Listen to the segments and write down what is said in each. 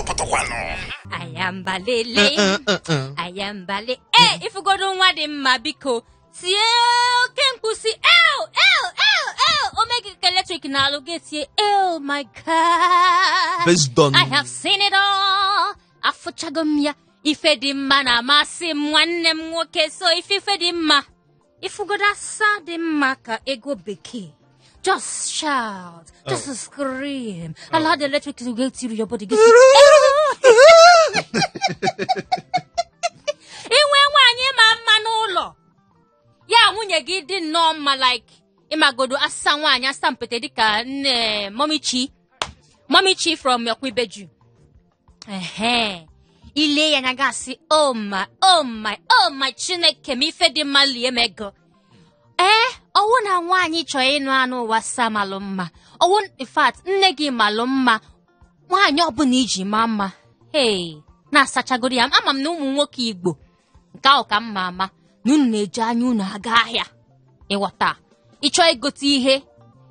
Pụtakwanụ. Ayambalele. Ayambale. Ee, ifugodo nwa dị mma, biko tie oke mkpu si eo eo eo eo. O mee gị ka eletrik na-alụ gị, tie oh my God. Based on I have seen it all. Afụchago m ya. Ife dị mma na-amasị m, nwanne m nwoke. So ife dị mma, ifugodo asa dị mma ka ego bekee, just shout, just scream, allow the electric to get through your body, get inwe nwaanyị ma mma n'ụlọ ya, nwunye gị dị nnọọ mma, like ịmagodo asa nwaanyị asa mpete dịka nne Mọmichi, Mọmichi from Yakwibeju. Ehe, ile ya anya, gasị oh my, oh my, oh my, Chineke m, ife dị mma lie m ego. Ee, ọwụ na nwaanyị chọrọ ịnụ anụ ụwa sa malụ mma, ọwụ in fact nne gị malụ mma, nwaanyị ọbụla iji maa mma, hey, na-asachagoro ya. Ama m na ụmụ nwoke Igbo nke ahụ ka mma ama na unu na-eji anya unu aga ahịa. Ịghọta, ịchọọ igote ihe,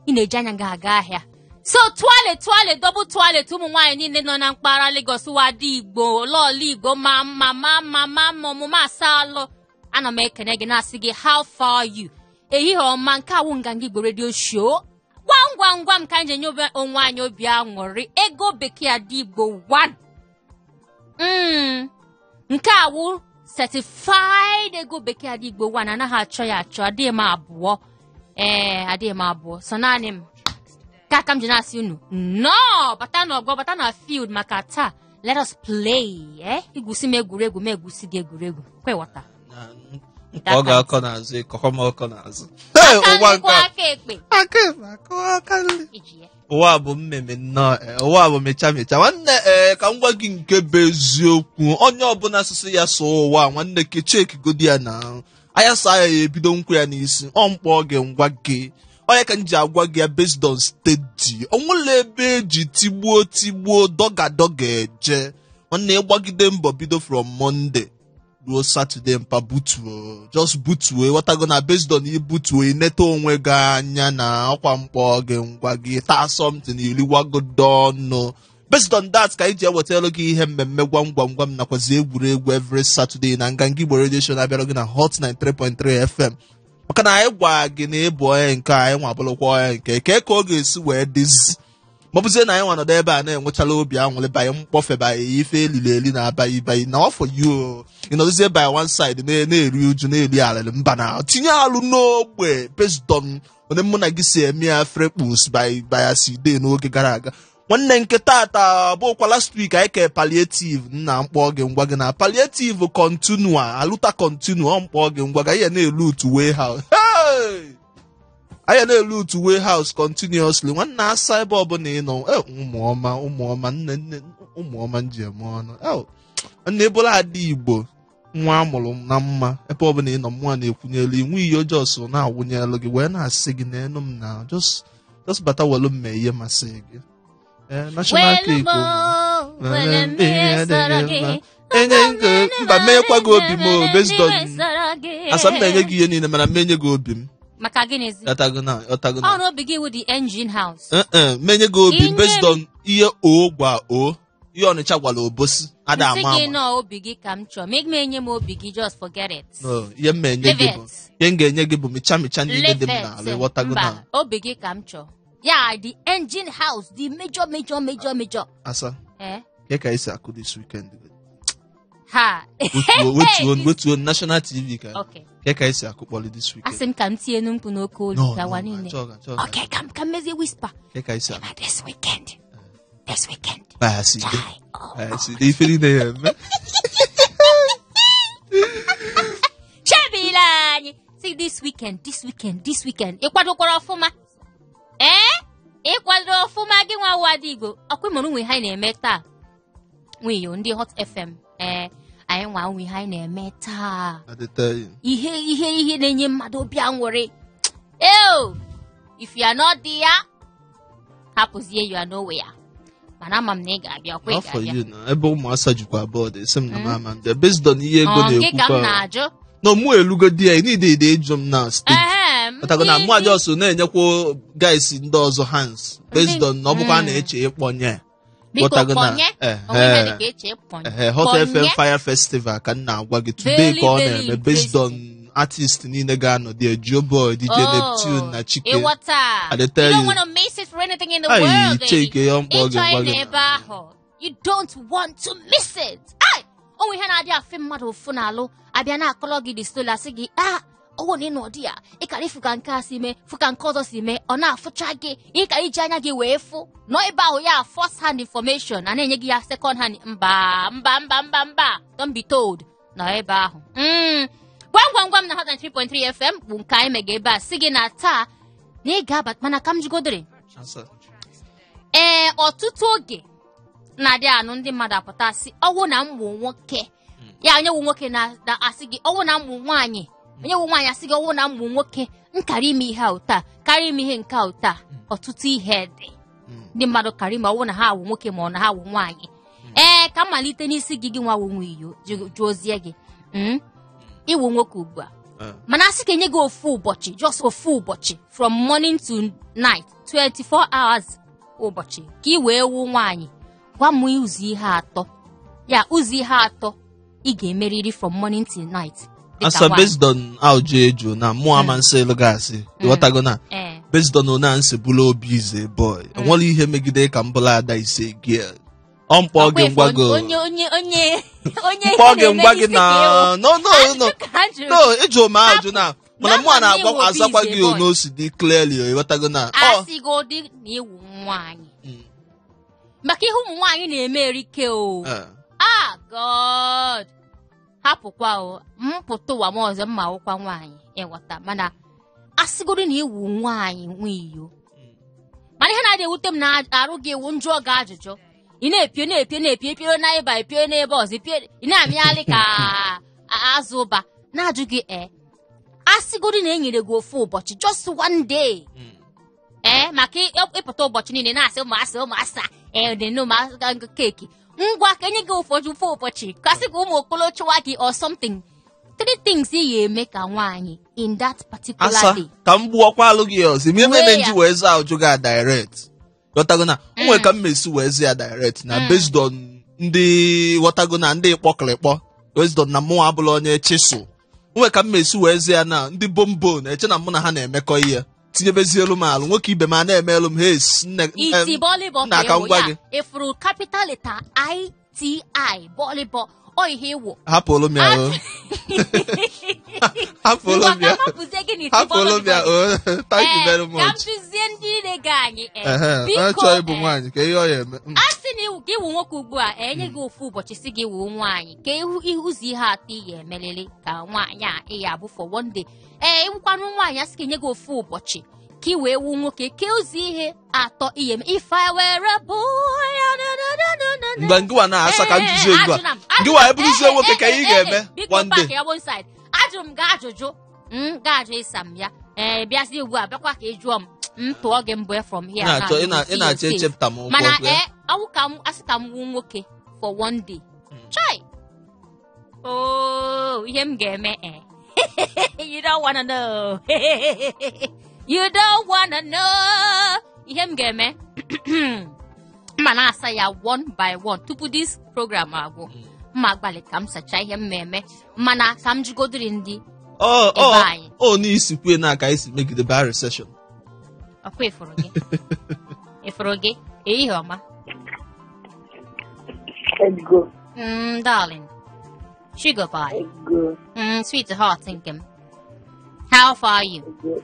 ị na-eji anya gị aga ahịa. So twale twale, double twale, ụmụ nwaanyị niile nọ na mpaghara Lagos, wada Igbo, lọọlọ Igbo ma mma ma mma ma mma, ọmụma asalụ, ana m ekene gị, na-asị gị how far you, ehihie ọma. Nke awụ Nganga Igbo Radio Show, gwam gwam gwam, ka anyị ji enye onwe anyị obi aṅụrị. Ego bekee adị Igbo 1. Nke awụ certified ego bekee adị Igbo 1. Anaghị achọ ya achọ, adịghị m abụọ. Ee, adịghị m abụọ, so naanị m ka aka m ji na-asị unu nnọọ, bata n'ọgbọ, bata na field, maka taa let us play. Igwusi m egwuregwu, m egwusi gị egwuregwu, kwe ghọta. Nke ọ ga-akọ n'azụ, ịkọkọ m ọkọ n'azụ. Hey, aka ụwa nri nke kwa a. Aka ekpe. Aka ekpe, akụ aka nri. Iji ya. Ụwa bụ mmemme nnọọ, ụwa bụ mecha mecha, nwanne. Ee, ka m gwa gị nke bụ eziokwu, onye ọbụla asụsụ ya sụọ ụwa, nwanne, kechekigodi ya na anya saa ya, ya ebido nkwụ ya n'isi. Ọ mkpọ gị ngwa gị onye ka m ji agwa gị ya based on steady, onwere ebe eji tigbuo tigbuo dọga dọga eje, nwanne. Ịgbagide mbọ bido from Monday ruo Saturday, mpa, butuo, just butuo, ịghọtago? Na based on ibutuo, ineta onwe gị anya na ọkwa mkpọ gị ngwa gị taa something iriwagodo ọnụ. Based on that ka anyị ji ewetara gị ihe mmemme gwam gwam gwam nakwazi egwuregwu every Saturday na Nganga Igbo Radio Show na-abịara gị na Hot 93.3 FM, maka na anyị gwa gị na ịbụ onye nke anyị nwa bụrụkwa onye nke ke ka ọ ga-esi wee dịzi, ma ọ bụzie na anyị nwa nọdụ ebe a na-enwechala obi aṅụrị banye mkpọfe banye ife elili eli na abaghị baghị na ọfọ you, ị nọdụzie by one side na-eri uju, na-eri alịrị. Mba, na tinye alụ n'ogbe based on onye mụ na gị si eme ya frekpus by aside n'oge gara aga, nwanne. Nke tata bụkwa last week anyị ke palliative nna mkpọ gị ngwa gị na palliative continua alụta continua. Mkpọ gị ngwa gị, anyị na-elu utu warehouse. Hey! Anyị na-elu utu warehouse continuously, nwanne. Asa ebe ọbụla ị nọ, ụmụọma, ụmụọma, nne nne, ụmụọma nji eme ọnụ. Nne, ebola ada Igbo, nwa amụrụ na mma, ebe ọbụla ị nọ, mmụọ na-ekwunyelu inwe ihe jos na-awụnyelu gị wee na-asị gị n'enu m na just bata welu mme ihe masị gị. Ee, national cake ụmụ. Wele mmiri sọrọ gị. Enye mba, menyekwa gị obi m o, based on asa m na-enye gị ihe niile, mana menye gị obi m. Maka gịnịzi? Ọtago na ọtago Ọ na na obi gị wụ the engine house. Eh, menye gị obi m Inye based on ihe o gwa o ihe Ọnịcha gwara Obosi ada Nsị ama gị ama. nọọ, obi gị ka m chọọ ma ị enye m obi gị, just forget it. No, ihe m enye Leave gị bụ it. ihe m ga-enye gị bụ mịcha mịcha niile dị m Leave it. n'ala, ịghọtago Mba, na obi gị ka m chọọ ya, the engine house, the major major major major. Asa Eh? ke ka esi akụ this weekend? Ha. Wetuo, wetuo, wetuo national TV ka Okay. ke ka esi akụkpọlị this weekend? Asị m ka m tie enu mkpu n'oke olu No, ka no, ụwa niile. achọghị, achọghị. Okay, ka m mezie whisper. Ke ka esi akụ? Ma this weekend, this weekend. Bayaside. Chai, oh. Bayaside ife niile ya eme. Chebila anyị see this weekend, this weekend, this weekend. Ị kwadokwara ọfụma? Ee, ịkwado ọfụma gị nwa wada Igbo, ọkwa ịmụrụ nwe ha anyị na-eme taa, nwiyo ndị Hot FM. Ee, anyị nwa nwe ha anyị na-eme taa. I dey tell you. Ihe na-enye mmadụ obi aṅụrị. Eo, if you are not there, hapụzie, you are nowhere. Mana ama m na ị ga-abịa, ọkwa ị Not for ga-abịa. you na ebe ụmụasa jikwa abụọ dị sị m na mama ndị based on ihe ego Ọ gị ka m na-ekwukwa. na-ajụ. No, mụ elugo di ya need ede ịjụ m na stage. Ehe, Ọtago na mụ just na-enyekwa guys ndị ọzọ hands based on na ọ bụkwa a na-eche ịkpọnye. Biko Ghọtago na? kpọnye. Ehe. Onwe ihe dị ka eche kpọnye. Ehe, Hot Kpọnye. FM Fire Festival ka m na-agwa gị today Very, ka ọ very na-eme based on artist niile ga-anọ there, Joe Boy, DJ Neptune na Chike. Ịghọta. I dey tell You don't you. wanna miss it for anything in the Ayi, world, baby. Chike, ya mkpọ gị Ịchọ ngwa ịnọ gị. ebe ahụ. You don't want to miss it. Ai! Onwe ihe na-adị afị mmadụ ụfụ n'alụ abịa na-akọrọ gị the story asị gị ah ọwụ na ị nọ di ya ịkara ịfụ ka nke a si mee fụ ka nke ọzọ si mee ọ na-afụcha gị ịkara iji anya gị wee fụ nọ ebe ahụ ya first hand information a na-enye gị ya second hand mba mba mba mba mba don't be told nọ ebe ahụ. Gwam gwam gwam na Hot 93.3 FM bụ nke anyị mega ebe a sị gị na taa na ị ga-abata mana ka m jigodere Asa. Ee, ọtụtụ oge na-adị anụ ndị mmadụ apụta sị ọwụ na m wụ nwoke ya onye wụ nwoke na-asị gị ọwụ na m wụ nwaanyị onye wụ nwaanyị asị gị ọwụ na m wụ nwoke m kara ime ihe a ụta karịa ime ihe nke a ụta ọtụtụ ihe dị ndị mmadụ kara ime ọwụ na ha wụ nwoke ma ọ na ha wụ nwaanyị. Ee, ka mmalite n'isi gị gị nwa wụ nwa iyo jụozie gị ịwụ nwoke ugbu a mana asị ka enye gị ofu ụbọchị just ofu ụbọchị from morning to night 24 hours ụbọchị ka ị wee wụ nwaanyị gwa m ụzọ ihe atọ ya ụzọ ihe atọ ị ga-emeriri from morning till night dịka Asa nwaanyị. based on audio eju na mụ ama nsị elu gasị ịghọtago na based on ona nsị bụla obi ize boy enwere ihe megide ka m bụla ada ise girl ọ mkpọ gị Ọkwa ngwa ife gị onye onye onye onye mkpọ gị na-eme ngwa gị n'isi ka na ịwụ. no no no Ajụjụ ka a jụrụ. no ịjụ m ajụ na mana mụ a Na ama m na-agwa ịwụ obi azakwa ize gị boy. ono si dị clearly ịghọtago na ọ Asịgodi na ịwụ nwaanyị maka ihe ụmụ nwaanyị na-eme erike o. Ah God, hapụkwa o mpụta ụwa m ọzọ mma wụkwa nwaanyị ịghọta mana asịgoro na iwu nwaanyị nwe iyo mana ihe na-adị ewute m na arụ gị ewu njụọ gị ajụjụ ị na-epio na-epio na-epio epio na ịba epio n'ebe ọzọ epio ị na-amịgharị ka azụ ụba na-ajụ gị ee asịgoro na enyere gị ofu ụbọchị just one day ee maka ịpụta ụbọchị niile na-asị ụmụasị ụmụasa ee keeki ngwa ka enye gị ụfọdụ ofu ụbọchị ka sị ka ụmụ okolo chụwa gị or something three things ị ga-eme ka nwaanyị in that particular asa day. ka m gbuọkwa alụ gị ọzọ ime Wee eme ya. nji wee zaa ajụ gị a direct ghọtago na o nwere ka m mesi wee zaa ya direct na based on ndị ghọtago na ndị kpọkịrịkpọ based on na mụ abụla onye chisụl o nwere ka m mesi wee zaa ya na ndị bombo na-eche na mụ na ha na-emekọ ihe tinyebezielu m alụ nwoke ibe m a na-eme elu m hes nne Iti bọlịbọ nna ka ka m ịwụ gwa ya gị ịfụrụ capital letter ITI bọlịbọ ọ ihe ịwụ hapụlụ m ya o hapụlụ m ya Ngwa ka mapụzie gị n'iti hapụlụ m ya bọlịbọ. o thank you very Ee, ka m much jụzie ndị na-ege anyị ee, ehe biko ọ chọọ ịbụ ee, nwaanyị ka ihe ọ ya eme a sị na iwu ka iwu nwoke ugbu a enye gị ofu ụbọchị si gị wuo nwaanyị ka ihu ụzọ ihe atọ ị ga-emelili ka nwaanyị a ị ga-abụ for one day ee iwukwanụ nwaanyị a sị ka enye gị ofu ụbọchị ka ị wee wuo nwoke ka ụzọ ihe atọ ị ga-eme if I were a boy na, na, na, na, na, na. mgbe ngịwa na-asa ka njụzie Ee, ngwa ajụna m, ngịwa ajụna m. eburuzie Ee, nwoke ee, ka ị ee, ga-eme ee, biko one day park ya one side. Ajụrụ m gị ajụjụ m ga-ajụ ịsa m ya ee bịazie ugbu a bịakwa ka ị jụọ m m tụọ gị mbụ from here ị na-achọ now, ị na- you ị na-achọ see your face. echepụta m ụkwụ Mana ọkụ ya ee awụ ka m asị ka m wuo nwoke for one day chai oh ihe m ga-eme eh you don't wanna know you don't wanna know ihe m ga-eme mma na-asa ya one by one tupu this program agwụ mma agbalị ka m sachaa ihe m na-eme mana ka m jigodiri ndị ọ ebe ọ anyị. ọ n'isi kwue na ka anyị si megide baa recession ọkwa ịfụrụ gị ịfụrụ gị ehihie ọma. Ego, Darling sugar pie ego, sweetheart nke m how far are you ego.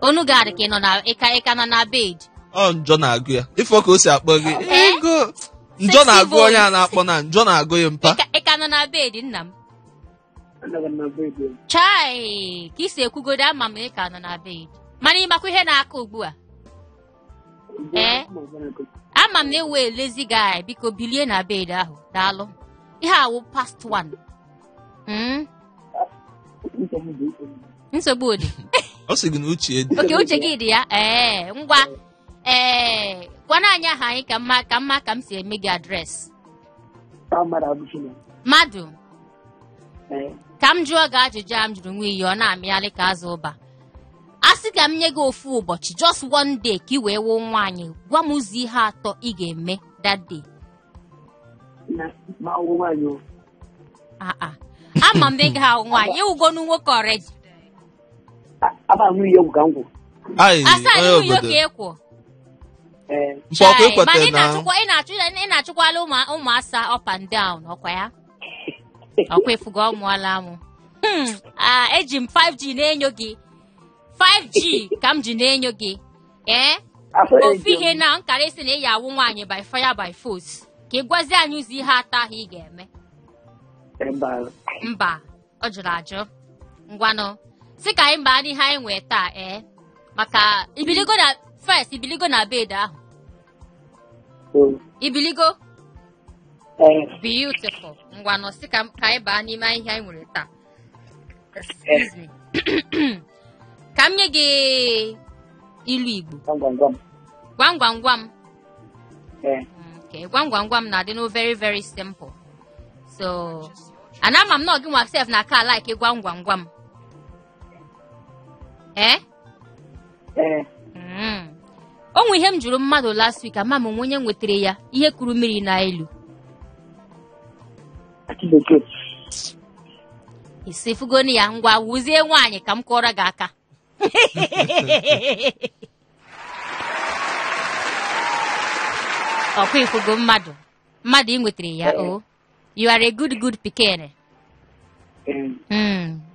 onu gị adị ka ị nọ na ịka nọ na bed ọ njọ na-agụ ya ife ka o si akpọ gị Eh? ego njọ na-agụ onye a na-akpọ na njọ na-agụ ya mpa ịka nọ na bed nna m Anọghị m na bed. Chai ka ị si ekwugodo ama m na ị ka nọ na bed mana ịmakwa ihe na-aka ugbu a Eh? Ama m na ewe lazy guy biko bilie na bed ahụ daalụ ihe awụ past one. Nsogbu dị ọ sị gị na uche dị oke uche gị dị ya ee ngwa ee gwana anyị aha anyị ka mma ka mma ka m si eme gị adreesị mmadụ ka m jụọ gị ajụjụ a m jụrụ nwa iyi ọ na-amịgharị ka azụ ụba a sị ka m nye gị ofu ụbọchị just one day ka ị wee wuo nwaanyị gwa m ụzọ ihe atọ ị ga-eme that day? Ma ọgwụ nwaanyị o. Ama m na ị gaghị ahụ nwaanyị, ịwụgonu nwoke already. Aba nwunye egwu ka m gwụ. Asa nwunye ka ekwo. Mana ị na-achụkwala ụmụ asa up and down, ọkwa ya? Ọkwa efugo ọmụọla amụ. Eji m 5G na-enyo gị. 5G ka m ji na-enyo gị. Ee? Ofu ihe na nkara isi na ị ya awụ nwaanyị by fire by force. Ka ị gwazie anyị ụzọ ihe atọ ahụ ị ga-eme. Mba, ọ jụrụ ajụ. Ngwanụ, sị ka anyị baa n'ihe anyị nwee taa, ee? Maka ibiligo na first, ibiligo na bed ahụ. Ibiligo? Beautiful. Ngwanụ, sị ka anyị baa n'ime ihe anyị nwere taa. Excuse me. Ka m nye gị ilu Igbo. Gwam gwam gwam. Okay, gwam gwam gwam na-adị no very very simple. So, and ama m na gị nwa sef na aka like gwam gwam gwam. Eh? O nwe ihe m jụrụ mmadụ last week, ama m onye nwetara ya ihe kuru mmiri na elu. Isi fugoni ya ngwa wuzie nwaanyị ka m kụọrọ gị aka. Ọkwa ifugo mmadụ ị nwetara ya o. You are a good pikin.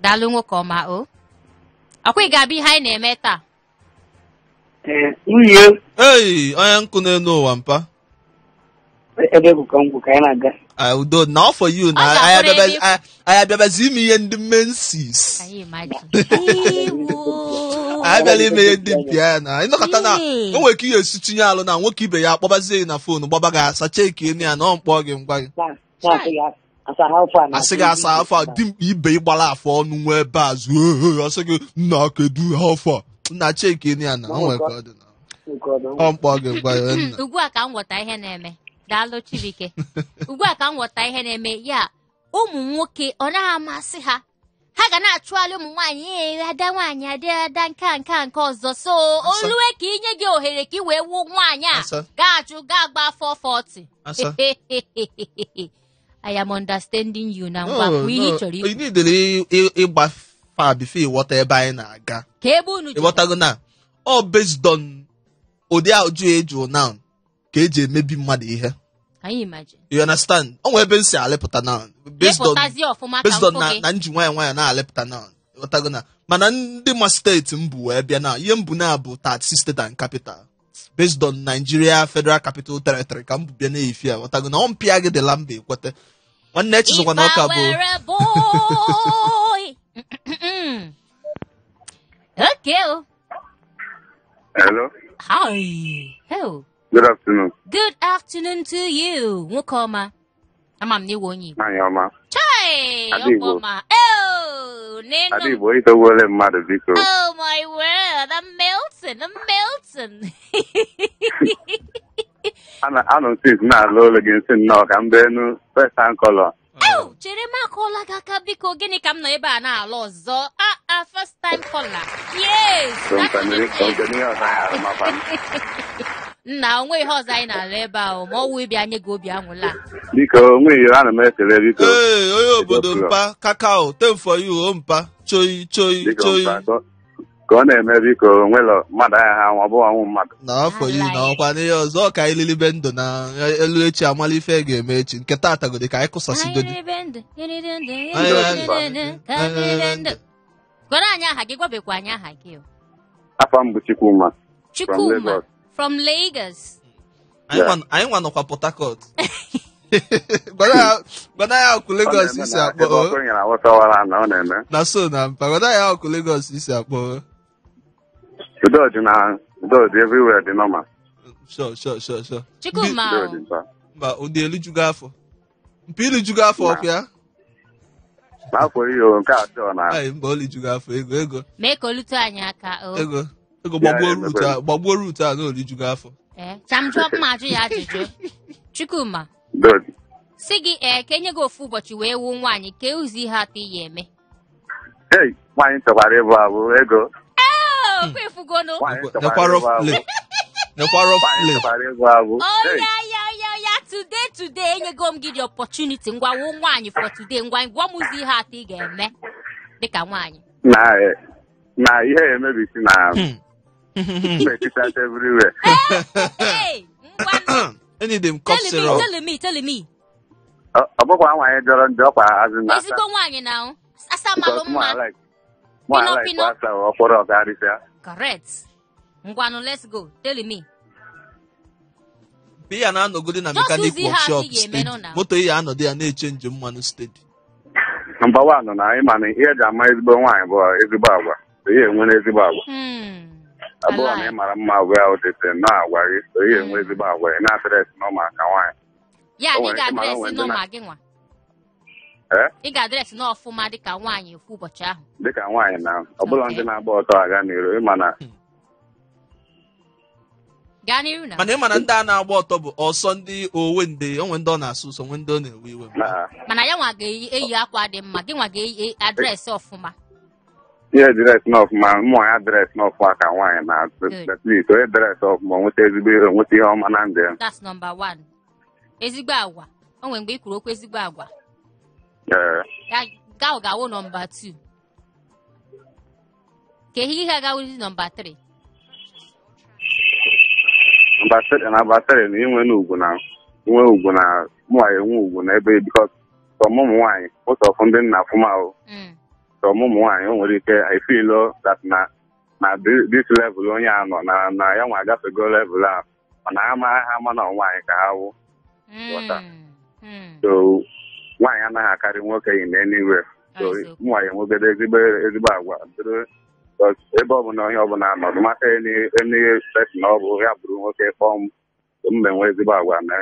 Daalụ nwoke ọma o. Ọkwa ị ga-abịa ihe anyị na-eme taa. Ei, onye nkụ n'elu ụwa mpa. Ebe bụ ka m gwụ ka anyị na-aga. Udo na for you na anyị abịabazi ime ihe ndị mensis. Anyị abịala ime ihe ndị mpi ya na ịnọkọta na o nwere ike ihe esi tinye alụ na nwoke ibe ya akpọbazie gị na foonu gbaba gị asa cheki enu ya na ọ mkpọ gị ngwa gị. Asị gị asa afọ a dimkpa ibe ịgbara afọ ọnụ nwa ebe a zuo asị gị nna kedu afọ nna cheki enu ya na o nwere ka ọ dị na ọ mkpọ gị ngwa gị nna. Ugbu a ka m ghọta ihe na-eme. Daalụ Chibuike. Ugbu a ka m ghọta ihe na-eme ya ụmụ nwoke ọ naghị amasị ha. Ha ga na-achụgharị ụmụ nwaanyị ada nwaanyị ada ada nke a nke a nke ọzọ. So olue ka inye gị ohere ka ị wee wuo nwaanyị a ga-achụ ga agba 440. I am understanding you na ngwa kwuo ihe ị chọrọ ikwu. Ị niile ịgba fa before ịghọta ebe anyị na-aga. Ka ebe unu ịghọtago na ọ based on ụdị ajụ eju now ka eji emebi mmadụ ihe. Can you imagine? You understand? O nwere ebe m si alịpụta now. Based on na nji nwayọ nwayọ na-alịpụta now. Ịghọtago na mana ndị ma steeti mbụ wee bịa na ihe mbụ na-abụ 36 state and capital. Based on Nigeria Federal Capital Territory ka mbụ bịa na-efi ya. Ịghọtago na ọ mpịa gị dịla mba ekwete. Nwanne echezọkwa na ọka bụ Okay. Hello. Hi. Hello. Good afternoon. Good afternoon to you. Nwoke ọma. Ama m na iwe onye Igbo. Nwaanyị ọma. Chai! Ọma. Oh, nenu. Ada Igbo, itogbuole mmadụ biko. Oh my word, I'm melting, I'm melting. Anọ m sis na-alụ olu gị nsị nnọọ ka m bee nu first hand color. Oh, chere m akọọla gị aka biko, gịnị ka m nọ ebe a na-alụ ọzọ? Ah, first time caller. Yes. Nna, onwe ihe ọzọ anyị na-alụ ebe ahụ ma ọ wụ ịbịa nye gị obi anwụla. Biko, onwe ihe ana m ekele biko. Ee, onye obodo mpa, kakao, ten for you, o mpa, choi, choi, choi. Ka ọ na-eme biko, onwelo mmadụ anya ha ọ bụghị ọnwụ mmadụ. Na afọ yi na ọkwa n'ihe ọzọ ka anyị lilibe ndụ na elu echi amala ife ga-eme echi nke taata godi ka anyị kụsasịgodi. Gwara anyị aha gị, gwabekwa anyị aha gị. Afọ m bụ Chukwuma. Chukwuma. From Lagos. Anyị nwa nọkwa Port Harcourt. Gwada ya ọkụ Lagos isi akpọ. Na so na mpa. Gwada ya ọkụ Lagos isi akpọ. Udo dị na udo dị everywhere dị normal. Sure, sure, sure, sure. Chukwuma. Mba, ụdị elijugo afọ. Mpa ilijugo afọ ọkụ ya? N'afọ ihe nke atọ na. Ai, mba olijugo afọ ego ego. Mee ka olute anyị aka o. Ego. Ego gbagbuo root a na olijugo afọ. Ee, ka m jụọ mma ajụ ya ajụjụ. Chukwuma. Si gị ka enye gị ofu ụbọchị wee wuo nwaanyị ka ụzọ ihe atọ iyi eme. Hey, nwaanyị chọkwara ịbụ abụ ego. Ee, okwu efugonu. Nekwa rough play. Nekwa rough play. Oh ya ya ya ya today enyego m gị the opportunity, ngwa wụ nwaanyị for today, ngwa gwa m ụzọ ihe atọ ị ga-eme dịka nwaanyị. Na ihe ya emebisi na mmechichasị everywhere. Hey, ngwa Enyi m cough tell me, syrup. tell me, tell me. Ọ bụkwa nwaanyị jọrọ njọ ọkwa azụ na asa. Ezigbo nwaanyị na ahụ asamalụ Because mụ mma. like mụ Pino, like pino. asa ọkwụrụ ọkarịsịa. Correct. Ngwanụ, let's go. Tell me. Mgbe ya na-anọgodi na Just mechanic ụzọ ihe atọ workshop ị ga-eme steady. nọ na. Moto ya anọdụ ya na-eche njem mmanụ steady. Number one na ịma na ihe eji ama ezigbo nwaanyị bụ ezigbo agwa. Ihe enwere ezigbo agwa. Abụọ na Alright. ị mara mma agwa ya ụdịtị na agwa gị. Ihe enwe ezigbo agwa ị na-adresị n'ụmụ aka nwaanyị. Ya O na ị nwere- ịma na o ga-adresị nwere ndị n'ụma na- gị nwa. Eh? Ị ga-adresị n'ọfụma dịka nwaanyị ofu ụbọchị ahụ. Dịka nwaanyị na ọ bụla Okay. ndị na-agba ọtọ aga n'iro ịma na Gaa n'iru na. Mana ị ma na ndị a na-agba ọtọ bụ ọsọ ndị owe nde onwe ndị ọ na-asụ ụsọ nwe ndị ọ na-ewe iwe. na Mana ya nwa ga-eyi eyi akwa dị mma, gị nwa ga-eyi adresị ọfụma. Ihe dresị n'ọfụma, mmụọ ya dresị n'ọfụma ka nwaanyị na Good. at least onye dresị ọfụma nweta ezigbo nweta ihe ọma na ndụ ya. That's number one. Ezigbo agwa. O nwere mgbe ị kwuru okwu ezigbo agwa. Ee. Ya ga ga-awụ number two. Ka ihe agawụzi number three. Number three na number three na inwe n'ugwu na inwe ugwu na mụnwa enwe ugwu na ebe because some ụmụ nwaanyị, most of ndị nna afụma ahụ, some ụmụ nwaanyị o nwere ike I feel that na na this level onye a nọ na na ya nwa agafego level a, mana ha ma ha ama na nwaanyị ka ha wụ. Ghọta. So nwaanyị anaghị akarị nwoke in anywhere. So Eziokwu. nwaanyị enwegide ezigbo ezigbo agwa dịrị, because ebe ọbụla onye ọbụla nọ, no matter any person ọ bụ ya bụrụ nwoke kpọọ m, m na-enwe ezigbo agwa na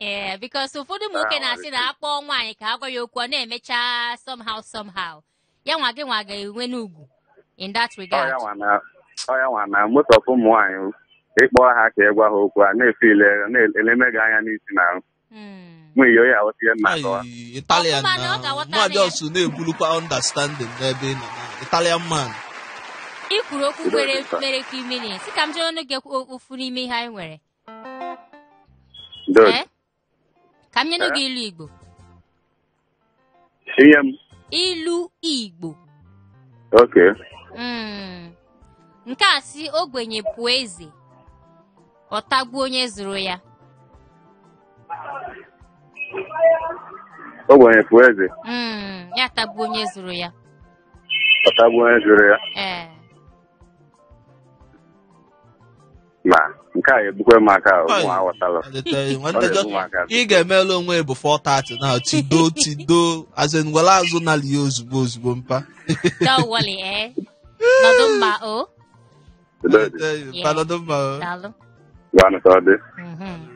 Ee, because ụfọdụ ụmụ nwoke Ah, na-asị na akpọọ nwaanyị ka a gwa ya okwu, ọ na-emecha somehow somehow. Ya nwa gị nwa ga-enwe n'ugwu in that ọ regard. ya nwa na ọ ya nwa na most of ụmụ nwaanyị ịkpọ ha ka ị gwa ha okwu a na-efile na-eleme gị anya n'isi na nwunye ya aghọta ihe m na-akọwa. Ai, Italian Ọfụma na ọ na ga-aghọta mmadụ na ya. ọsụ na-ebulukwa understanding n'ebe ị nọ na Italian man. I kwuru okwu nwere mere ka imini. Sị ka m jụrụ ọnụ gị ofu n'ime ihe anyị nwere. Good. Eh? Ka m nyenụ Eh? gị ilu Igbo. Ihe m Ilu Igbo. Okay. Nke a sị ogbenye pụọ eze, ọ tagbuo onye zụrụ ya. Ogbenye pụọ eze, Ya tagbuo onye zụrụ ya. ọ tagbuo onye zụrụ ya. Ee. Ma nke a egbukwe m aka Ai, ụmụ aghọtala. I Ọ nwanne na-egbu m aka. ị ga-emelu onwe bụ 4:30 na tido tido azin were azụ nali ya ozugbo ozugbo mpa. Don't worry, eh. Nọdụ mma o. Udo dị. Mpa nọdụ mma o. Daalụ. Gwanụ ka ọ dị.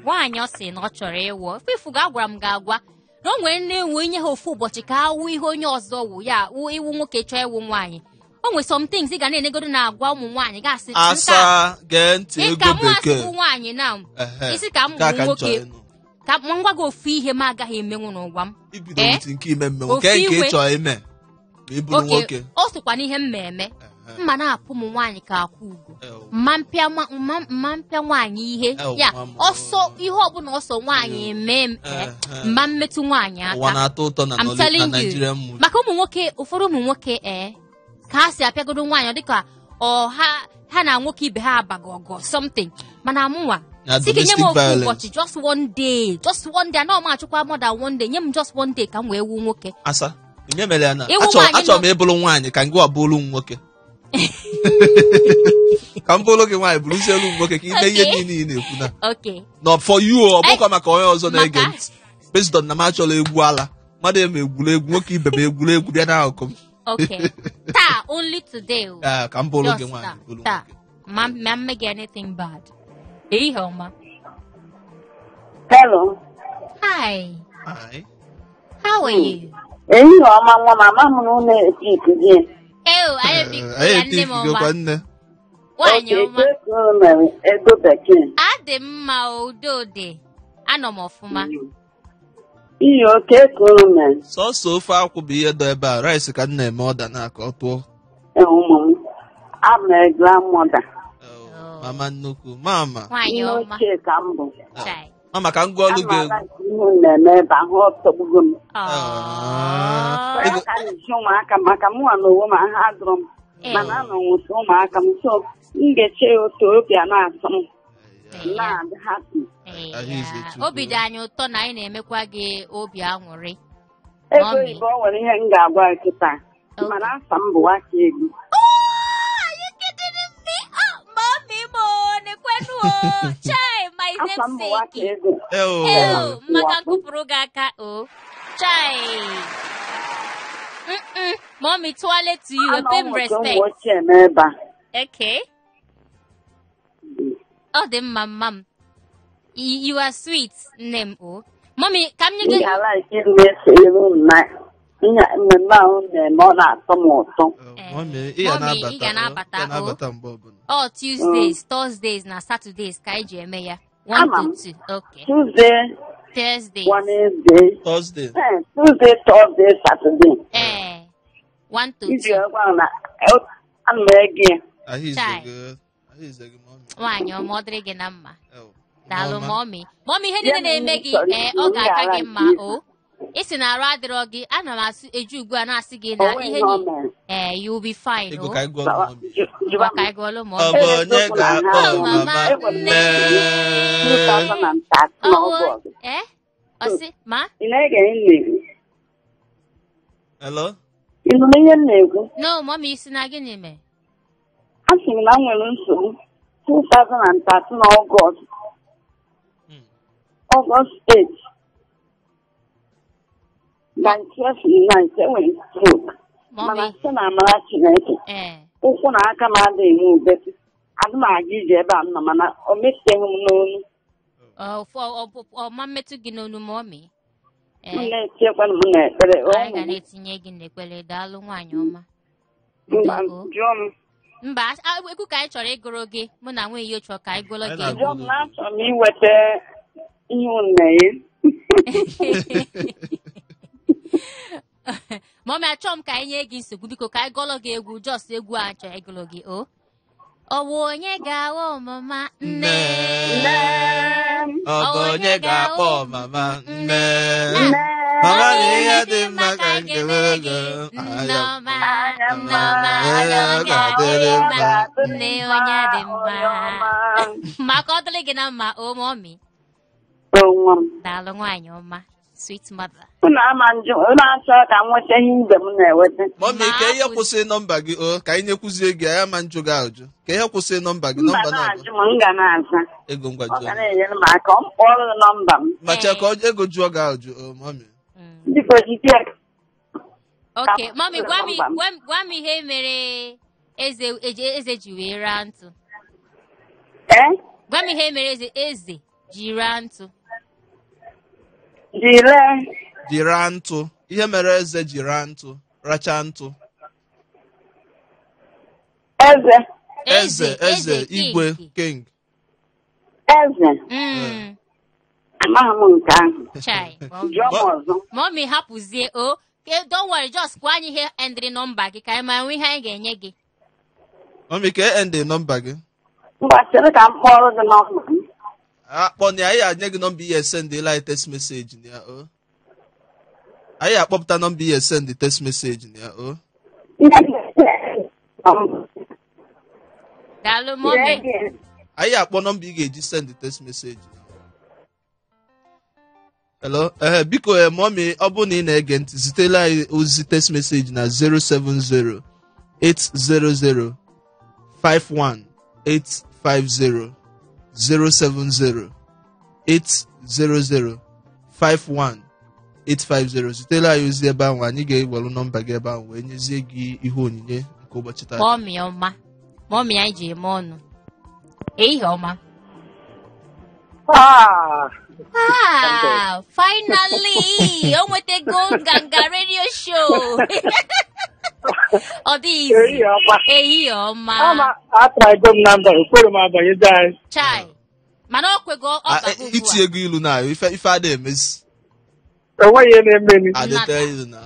Nwaanyị ọ sị na ọ chọrọ ịwụ. Ifu ga agwara m ga-agwa na o nwere nne enwe nye ha ofu ụbọchị ka ha wụ ihe onye ọzọ wụ ya wụ iwu nwoke chọọ ịwụ nwaanyị. O nwere some things ị ga na-enegodo na-agwa ụmụ nwaanyị ga-asị nke a Asa gee ntị ị ka ego mụ bekee. asịbụ nwaanyị na Ehe, isi ka m nke a bụ ka m nwoke. chọrọ ịnụ. Ka m gwa gị ofu ihe m agaghị emenwu n'ụwa m. Ibido Eh? with nke ime mmenwu Ofu nke nke ị iwe. chọrọ ime ma ị bụrụ Oke, nwoke. o sokwa n'ihe m na-eme. Ehe. Mma na-apụ ụmụ nwaanyị ka akwa ugo. Ew. Mma mpịa mma mpịa nwaanyị ihe Ew, ya mama. ọsọ ihe ọbụla ọsọ nwaanyị eme m Ehe. mma mmetụ nwaanyị Ụwa aka. na-atọ ụtọ na I'm Nolly- na telling you. Nigerian movie. Maka ụmụ nwoke, ụfọdụ ụmụ nwoke ka ha si apịagodo nwaanyị ọ dịka ọ ha ha na nwoke ibe ha abago ọgọ something, mana mụnwa Na si ka nye m domestic ofu violence. ụbọchị, just one day, just one day, anọ m achụkwa more than one day, nye m just one day ka m wee wu nwoke. Asa onye mere ya na Ịwụ achọrọ nwaanyị achọrọ m ịbụrụ nwaanyị ka ngịwa bụrụ m nwoke, ka m bụrụ gị nwaanyị bụrụzielu m nwoke ka ime ihe Okay. niile ị na-ekwu na Okay. no for you ọ bụkwa maka onye ọzọ na-ege Maka- ntị based on na m achọrọ egwu ala mmadụ eme egwuregwu nwoke ibe m egwuregwu bịa n'akụkụ m. Okay, taa, only today o. Ah, ka m bụrụ gị Just nwaanyị taa, bụrụ taa. nwoke. Ma ma mme gị anything bad. Ehihie ọma. Hello. Hi. Hi. How are you? Ehihie ọma nwa m, ama m na unu epik gị. Ew, anyị Eh, ebikwa anyị ya nne m ọma. etikigokwa nne. Nwaanyị Oke, ọma. ka unu mere ego bekee? Adị mma o, udo dị. Anọ m ọfụma. Iyi oke ka unu mere? Sọsọ ofe akwụ bụ ihe dọ ebe a, rice ka m na-eme ọda na ka ọ tụọ. Ee, ụmụ m. Abụ m grandmother. Oh, mama nnukwu mama. Nwaanyị Nne ọma. ochie ka m bụ. Chai. Mama ka m gụọlụ gị egwu. Ihe na-eme ebe ahụ ọtọgbugo m. Ka m ji ụmụaka maka mụnwa na onwe m ahụ adụrụ m. Mana anọ nwụsị ụmụaka m so m ga-eche ya otu obi a na-asọ m. Na-adị happy. Obi dị anyị ụtọ na anyị na-emekwa gị obi aṅụrị. Ego oyibo o nwere ihe m ga-agwa kịta. Mana afa m bụ aka egwu. Are you kidding me? Oh, mommy mo, nekwenu o. Chai, my namesake. Ew, maka nkụpụrụ gị aka o. Chai. Mommy, toilet to you. I pay respect. Okay. Oh, the mum. You are sweet, name o. Mommy, come you get. I like it. Mommy, ị ga-anabata. Oh, Tuesdays, Thursdays, na Saturdays ka anyị ji eme ya. 1 to 2. Okay. Tuesday, Thursday, Wednesday, Thursday. Tuesday, Thursday, Saturday. 1 to 2. Nwaanyị ọma, ọ dịrị gị na mma. Daalụ mommy. Mommy, ihe niile na-eme gị, ọ ga-aka gị mma o. Isi na arụ adịrọ gị, ana m asụ eju ugbu a na-asị gị na ihe ni you will be fine. Ọ bụ onye ga-akpọ mama nne. Ọsị ma? Hello? No, mommy, isi na gịnị mee? A sị m na m nwere nsogbu 2013 Ọgọst. Ọgọst 8. By 12 enwere stroke. Mana site na amara Chineke, ụkwụ na aka m adịghị m ubetụ. Adị m aga ije ebe a m nọ mana o metụghị m n'onu. Ọ ma mmetụ gị n'onu mommy? M na-etinyekwana m n'ekpere. Anyị ga na-etinye gị n'ekpere. Daalụ nwaanyị ọma. Jụọ m. Mba, egwu ka anyị chọrọ ịgụrụ gị, mụ na nwunye ya chọrọ ka anyị gụrụ gị. Jụọ m na achọrọ m iweta ihe unu ya. Mommy, achọrọ m ka anyị nye gị nsogbu, biko ka anyị gụọlọ gị egwu, just egwu a chọrọ ịgụrụ gị o. Ọ bụ onye ga-awọ mama nne. Ọ bụ onye ga-akpọ mama nne. Mama na ihe dị mma ka m ga-emere gị. Nneọma, nneọma, ga-adịrị mma, nne onye dị mma. Maka ọ dịrị gị na mma o mommy. Daalụ nwaanyị ọma. Sweet mother. Unu achọrọ ka m nweta ihe ibe m na-enweta. Mommy, ka ihe kwụsị nọmba gị o, ka anyị nyekwuzie gị, anyị ama njụ gị ajụ. Ka ihe kwụsị nọmba gị, nọmba na-ajụ m, m ga na-aza. Ego ngwa jụọ. Ọ ga na-enyere m aka, ọ m kpọrọ gị nọmba m. Ma chee ka ego jụọ gị ajụ o, mommy. Biko jide. Okay, mommy, gwa m ihe mere eze ji wee raa ntụ. Gwa m ihe mere eze ji raa ntụ. Ji raa ntụ. Ihe mere eze ji raa ntụ, racha ntụ. Eze igwe king. Eze. Amaghị m nke ahụ. Chai. Jụọ m ọzọ. Mommy, hapụzie o. Don't worry, just gwa anyị ihe endịrị nọmba gị ka anyị mara ihe anyị ga-enye gị. Mommy, ka endị nọmba gị. Mba, chere ka m kpọrọ gị nọmba m. Akpọ na anyị anye gị nọmba ihe send la text message na ya o. Anyị akpọpụta nọmba ihe send text message na ya o. Daalụ mommy. Anyị akpọ nọmba ị ga-eji send text message. Hello, biko mommy, ọ bụ na ị na-ege ntị, zitela anyị ozi text message na 070 800 51850. 070 800 51850. Zitela anyị ozi ebe ahụ, anyị ga-ewelu nọmba gị ebe ahụ wee nyezie gị ihe onyinye nke ụbọchị taa. Mommy ọma, mommy anyị ji eme ọnụ. Ehihie ọma. Finally, o nwetego Nganga radio show. Ọ dị izi. Ehihie ọma. Atrago m na mba, ekwere m abanye anyị. Chai. Mana ọ kwego ọ bago ugbu a. Iti ego ilu na ife ada emezi. Enweghị ihe na-emeni. Adịte ilu na.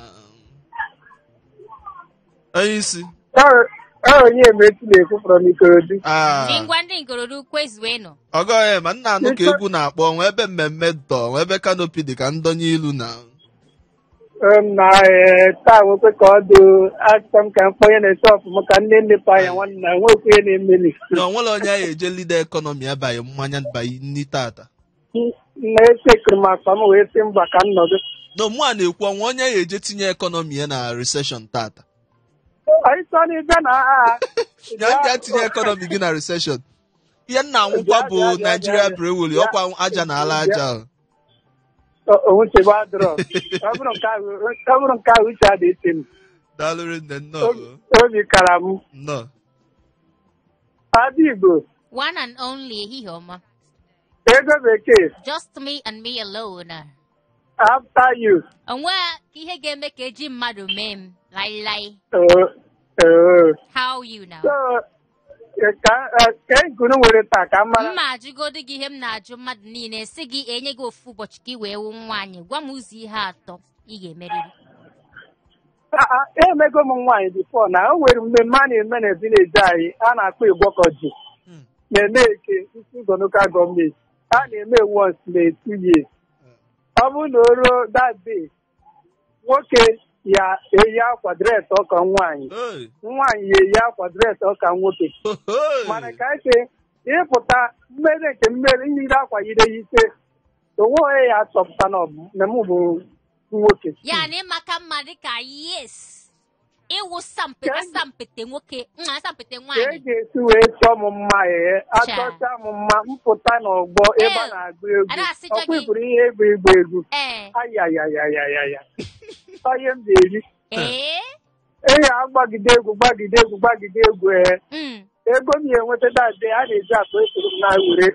Onye isi. Onye emechi na-ekwu from Ikorodu. Ngwa ndị Ndị Ikorodu kwezuenụ. Ọgọghị ma nna anụ ka egwu na-akpọ nwa ebe mmemme dọ nwa ebe canopy dị ka ndonye ilu na Na taa nwekwe ka ọ dị achọ m ka m kpọnye na shop m ka nne nnepe anya nwanna nwekwe ihe na-emeli. Na onwere onye anyị eje leader economy abaghị mmanya baghị nni tata. Na-esekiri m akpa m wee sị mba ka m nọdụ. Na mụ a na-ekwu ọnwa onye ya eje tinye economy ya na recession tata. Anyị chọọ n'ịbịa na agha. Ya ndị a tinye economy gị na recession. Ihe nna anwụkwa bụ Nigeria brewery ọkwa aja na ala aja. Onwuchebe adịrọ. Ọ bụrụ nke ahụ uche adị isi m. Daalụrị nne nnọọ. Obi kara m. Nnọọ. Ada Igbo. One and only ehihie ọma. Ego bekee. Just me and me alone. After you. Onwe ihe ga-eme ka eji mmadụ mee m lailai. How you now? So, ka nkunu nwere taa ka mara. Mma ajụgodu gị ihe m na-ajụ mmadụ niile si gị enye gị ofu ụbọchị ka ị wee wụ nwaanyị gwa m ụzọ ihe atọ ị ga-emerịrị. Emego m nwaanyị before na o nwere mmemme a na-eme na vileji anyị a na-akpọ Ịgbọkọ ji na-eme eke isi ụzọ local gọọmenti a na-eme once na 2 years. Ọ bụrụ na o ruo that day nwoke ya eyi akwa dres ọka nwaanyị nwaanyị ya eyi akwa dres ọka nwoke mana ka eke ịpụta mmeri nke mmeri nyiri akwa yire ya ise onwe onye ya achọpụta na m bụ nwoke ya na ịmaka mma dịka yes ịwụ asampete nwoke nwa asampete nwaanyị ka e ga-esi wee chọọ m mma ee achọcha m mma mpụta n'ọgbọ ebe a na-agụ egwu ọkwa iburu ihe egwu egwu egwu ayayayayaya onye m ga-eri ee agbagide egwu gbagide egwu gbagide egwu ee ego m ya enweta dade a na-eji akpa esoro m na-were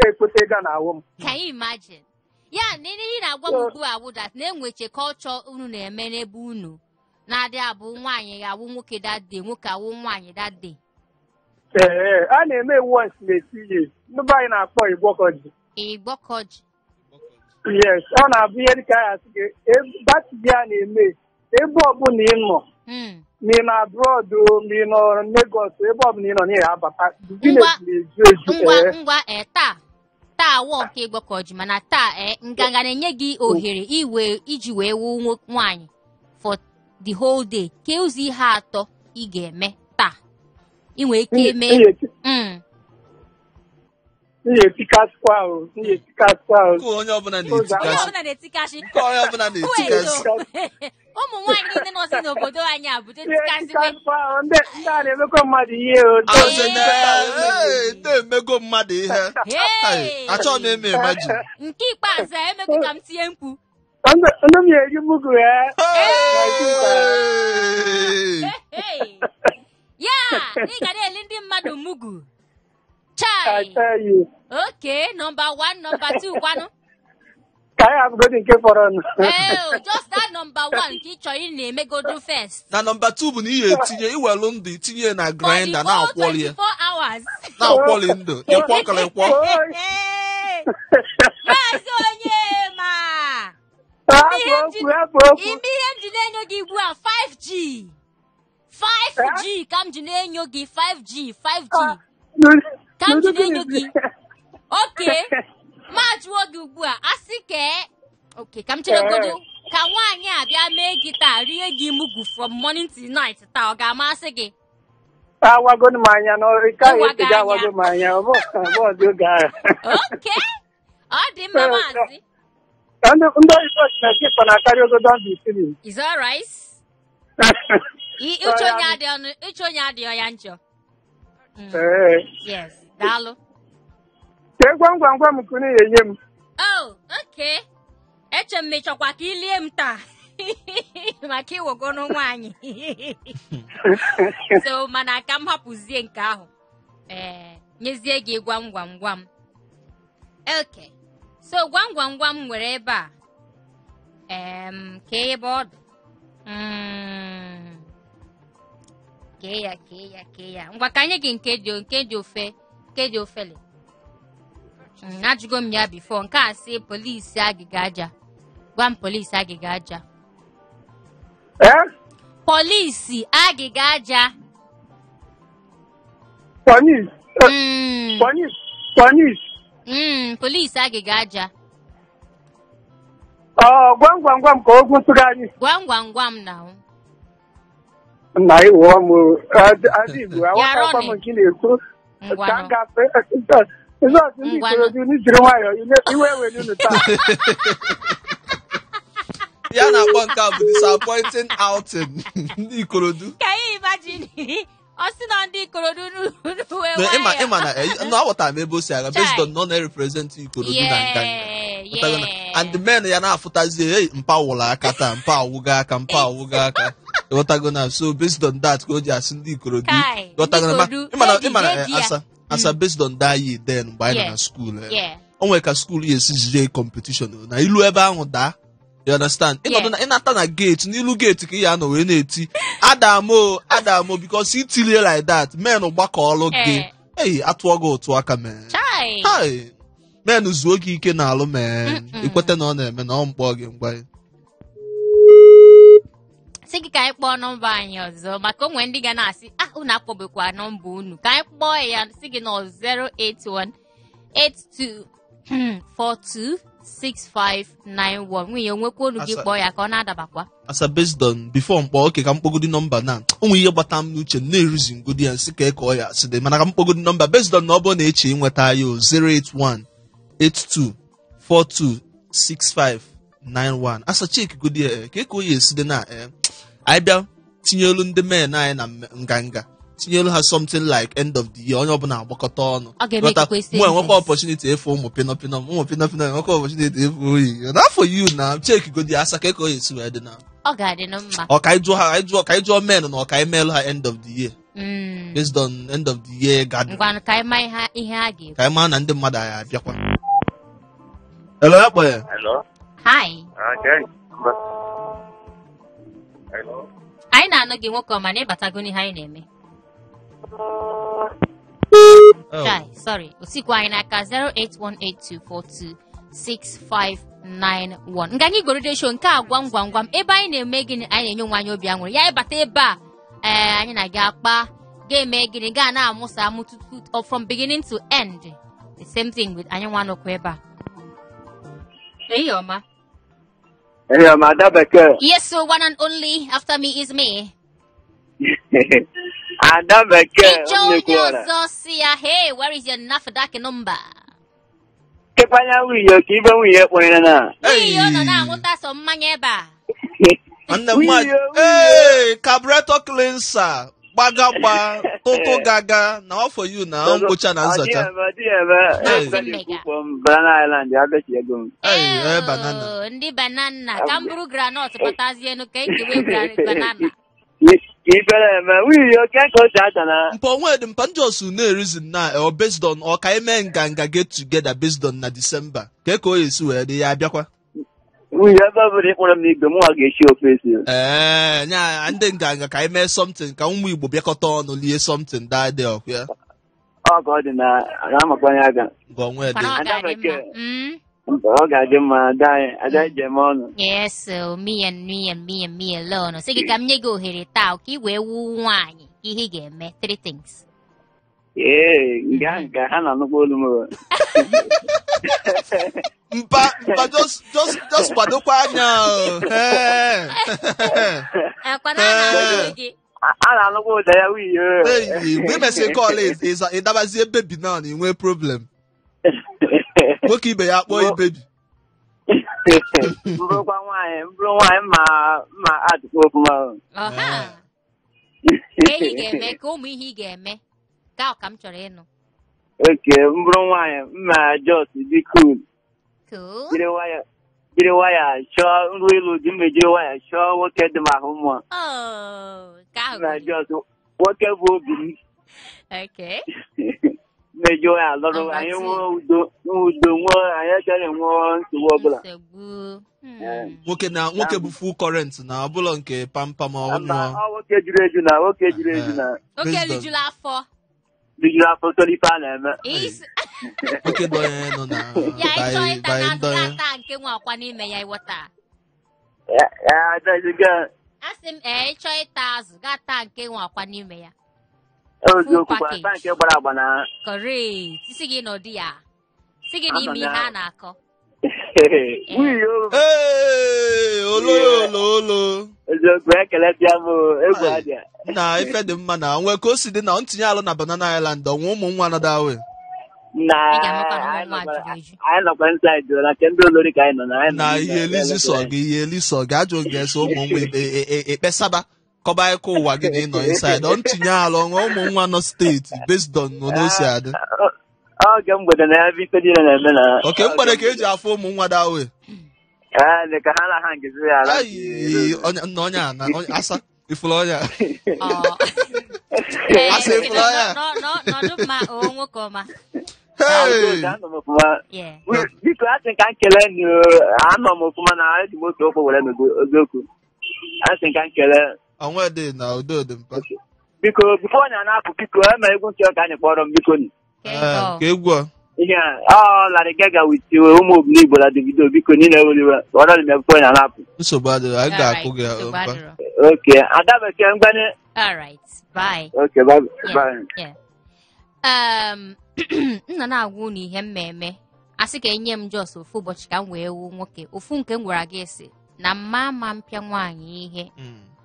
ekpete ego na awụ m. Can you imagine? Ya na ihe na-agwa m ugbu a wụ that na-enweche culture unu na-eme n'ebe unu na-adị abụ nwaanyị awụ nwoke that day nwoke awụ nwaanyị that day. Ee, a na-eme once na 2 years. Ndị be anyị na-akpọ Ịgbọkọ ji. Ịgbọkọ ji. Yes, ọ na-abụ ihe dịka ya asị gị that a na-eme ebe ọbụla ị nọ ma ị nọ abroad ma ị nọ Lagos ebe ọbụla ị nọ na ya abata village na-eju eju. Ngwa taa wọ nke Ịgbọkọ ji mana taa nganga na-enye gị ohere iwe iji wee wụ nwaanyị for the whole day ka ụzọ ihe atọ ị ga-eme taa ị nwere ike eme. Onye ọbụla na-etikasị ụmụ nwaanyị niile nọzi n'obodo anyị abụdo etikasị ndị a na-emekọ mmadụ ihe ndị emego mmadụ ihe achọghị m eme imagine nke ikpeazụ emego ka m tinye mkpu ndị m ga-eri mugu ya ya ị ga na-eli ndị mmadụ mugu. Chai. Okay, number 1, number 2, kwanu. Ka I have got nke fọrọ nụ. Just that number 1 ka ị chọrọ ị na-emegodu first. Na number 2 bụ na ị ga-etinye iwelu ndụ itinye na grinder na-akwọli ya. 24 hours. Na-akwọli ndụ, ịkwọkọrọ ịkwọ. Maazị Onyema. Ime ihe m ji na-enyo gị ugbu a 5G. 5G ka m ji na-enyo gị 5G 5G. Ka m ji na-enyo gị. Okay. Ma jụọ gị ugbu a asị ka okay ka m cheregodu ka nwaanyị a bịa mee gị taa rie gị mugu from morning till night taa ọ ga-amasị gị? Awago m anya na ka esi awago m anya ọ bụ oge ahụ. Okay. Ọ dị mma maazị. Ndị oyibo na-ekekọ na-akarị ogodo ndụ isiri. Is all right? Uche onye adịghị ya njọ. Yes, daalụ. Kee gwam gwam gwam kunu ya enye m. Oh, okay. Eche m mechọkwa ka ilie m taa. Maka iwogono nwaanyị. So mana ka m hapụzie nke ahụ. Nyezie gị gwam gwam gwam. Okay. So gwam gwam gwam nwere ebe a. Kee ebe ọ dị. Kee ya. Ngwa ka nye gị nke dị ofele. Ajụgo m ya before nke a sị polisi agịga aja. Gwa m polisi agịga aja. Polisi agịga aja. Polisi? Police. Police. Police agịga aja. Ọ gwam gwam gwam ka okwu ntụgharị. Gwam gwam gwam na. Nna ịwụọ m adị Igbo aghọtakwa m nke ị na-ekwu. Ka m gafe Jizọs ndị Ikorodu unu jiri nwayọọ iwe were unu taa. Ya na-akpọ nke a bụ disappointing outing ndị Ikorodu. Ka you imagine? Ọ sị na ndị Ikorodu wee nwayọọ. Ịma na aghọtara m ebe o si aga based on na ọ na-represent Ikorodu na nganga. And the men ya na-afụtazi hey mpa wụrụ aka taa mpa awụgo aka mpa awụgo aka. Ịghọtago na so based on that ka o ji asị ndị Ikorodu. Ịghọtago na ịma na asa based on that year then mgbe anyị nọ na school. O nwere ka school ya esi jide competition na ilu ebe ahụ daa. You understand? Ịnọdụ na ịnata na gate n'ilu gate ka ị ya anọ wee na-eti Adamo Adamo because itilie like that men gbakọọlụ gị. Ei atụọ gị ụtụ aka men. Chai. Men zuo gị ike n'alụ men. Ikwete na ọ na-eme na ọ mkpọ gị ngwa. Sị gị ka anyị kpọọ nọmba anyị ọzọ maka onwe ndị ga na-asị ah unu akpọbekwa nọmba unu ka anyị kpọọ ya sị gị na 081 82 42 6591 nwunye onwekwa olu gị kpọọ ya ka ọ na-adabakwa. Asa based on before mkpọ oke ka mkpọgodi nọmba na onwe ihe gbata m n'uche na-eruzi ngodi ya nsị ka eke ọ ya sị dị mana ka mkpọgodi nọmba based on na ọ bụrụ na eche ịnweta ya 081 82 42 6591 asa cheki godi ya ka eke oyi esi dị na anyị bịa tinyelu ndị men anyị na nganga tinyelu ha something like end of the year onye ọbụla agbakọta ọnụ mụ enwekwa opportunity efu ụmụ pinọpinọ ụmụ pinọpinọ enwekwa opportunity efu oyi n'afọ yu na cheki godi asa ka eke oyi esi wee dị na ọ ga-adị na mma ọ ka anyị jụọ ha ka anyị jụọ men na ọ ka anyị meelụ ha end of the year based on end of the year gathering ngwanụ ka anyị maa ihe a ga-ekwu ka anyị maa na ndị mmadụ anyị abịakwa. Hello, akpọ ya. Hello. Hi. Okay. Hello. Anyị na-anụ gị nwoke ọma na ịbatago n'ihe anyị na-eme. Chai, sorry. Osikwa anyị n'aka 08182426591. Nga anyị Igbo show nke a gwam gwam gwam ebe anyị na-eme gịnị anyị na-enye onwe anyị obi aṅụrị. Ya ịbata ebe a anyị na-aga akpa ga-eme gịnị gaa na-amụsa amụ tutu from beginning to end. The same thing with anyị nwa nọkwa ebe a. Hey, Oma. Hey, Oma, Ada Bekee. Yes, so one and only after me is me. Ada Bekee. Hey, where is your NAFDAC number? Kepanya wiyo, kibe wiyo kwenye na. Wiyo no na anwụta so mmanya ebe a. Hey, carburetor cleanser. Gbagagba, toto gaga, na all for you na mkpocha na nzacha. Banana Island, abechi ego m. Hey, banana. Ndị banana, ka m bụrụ groundnut pụtazie enu ka ekewe banana. Ifere eme, wiyo ke ka o si acha na. Mpa onwe dị mpa ndị osu na-erizin na or based on ọ ka eme nganga get together based on na December. Ka ka o esi wee dị ya abịakwa. Nwunye ebe ọ bụla ịkpọrọ m n'igwe mụnwa ga-esi ofe esi. Ee, nya ndị nganga ka anyị mee something ka ụmụ Igbo bịakọta ọnụ lie something that day ọkụ ya. Ọ ka ọ dị na amakwanye aka. Gọnwe dị. Ọ ga-adị mma ada anyị ji eme ọnụ. Yes, so me and me and me and me alone. Sị gị ka m nye gị ohere taa ka ị wee wuo nwaanyị ihe ị ga-eme 3 things. Ee, nga nke ha na-anụkwa olu m. Mpa just kwadokwa anya. A na-anụkwa ụda ya wiyo. Mgbe ị mesịrị kọl ịdabazie bebi na na inwe problem. Nwoke ibe ya akpọọ ibebi. Mbụrụkwa nwaanyị, mbụrụ nwaanyị ma adịkwa ofụma. Ihe ị ga-eme ka ụmụ ihe ị ga-eme ka ọ ka m chọrọ ịnụ. Oke, mbụrụ nwaanyị mma just dị cool. Jiri waya chọọ nru ilu dị mma jiri waya chọọ nwoke dị m ahụ mma. Mma just nwoke bụ obi m. Okay. Mmeji waya lọrọ anyị nwee udo nwee anyị achọghị nwee nsogbu ọbụla. Nwoke na nwoke bụ full current na ọbụla nke pampam ọnụ. Nwoke juru eju na nwoke juru eju na. Nwoke lijuru afọ. Lijuru afọ soro ife a na-eme. Nwoke dọnye nọ na ya ịchọ ịta na azụ ata nke nwe ọkwa n'ime ya ịghọta. Asị m ịchọ ịta azụ gaa taa nke nwe ọkwa n'ime ya. Eziokwu kwa package. asa nke gbara agba na Correct. Isi gị nọdụ ya. Si gị na ime ihe a na-akọ. Wiyo. Ee, olo olo olo. Eziokwu ekele bịa m egwu adịa. Na ife dị mma na nwee ka o si dị na ntinye alụ na Banana Island ọnwa ụmụ nwa nọdụ awe. Na Ị ga-amakwa na ụmụ nwa juru eju. anyị nọkwa inside na nke ndị olori ka anyị nọ na anyị nọ Na n'ime ihe elizi sọ gị, ihe eli sọ gị, ajụ gị ese ụmụ nwa ekpesaba kọba ịkụ ụwa gị na ịnọ inside. Ọ ntinye alụ ọnwa ụmụ nwa nọ steeti based on na o si adị. Oge mgbede na ya bụ ife niile na-eme na Oke mgbede ka eji afụ ụmụ nwa dawe. Ee, dị ka ha na ha nkezi ya ala. Ayi, nna onye a na asa ifuru onye a. Ọ. Asị ifuru onye a. Nọdụ mma o nwoke ọma. Hey! Anọ m ọfụma. Yeah. Biko asị ka m kelee nụ anọ m ọfụma na eji m otu ụkwụ were n'ogo eziokwu. Asị ka m kelee. Onwe dị na udo dị mpa. Biko bifo onye na-apụ biko eme egwu nche ka anyị kpọrọ m biko nụ. Ee, ka egwu a. Ihe a ọ Larry Gaga with ụmụ Obiligbo na Davido biko niile eweliwe kpọrọ m ya bifo onye na-apụ. Nsogbu adịrọ, anyị ga-akụ gị Alright, nsogbu mpa. adịrọ. Okay, Ada Bekee mgbani. All right. Bye. Okay, bye. Yeah. Bye. Yeah. M nọ na-agwa unu ihe mmemme asị ka enye m jos ofu ụbọchị ka m wee wu nwoke ofu nke m gwara gị sị na mma ama mpịa nwaanyị ihe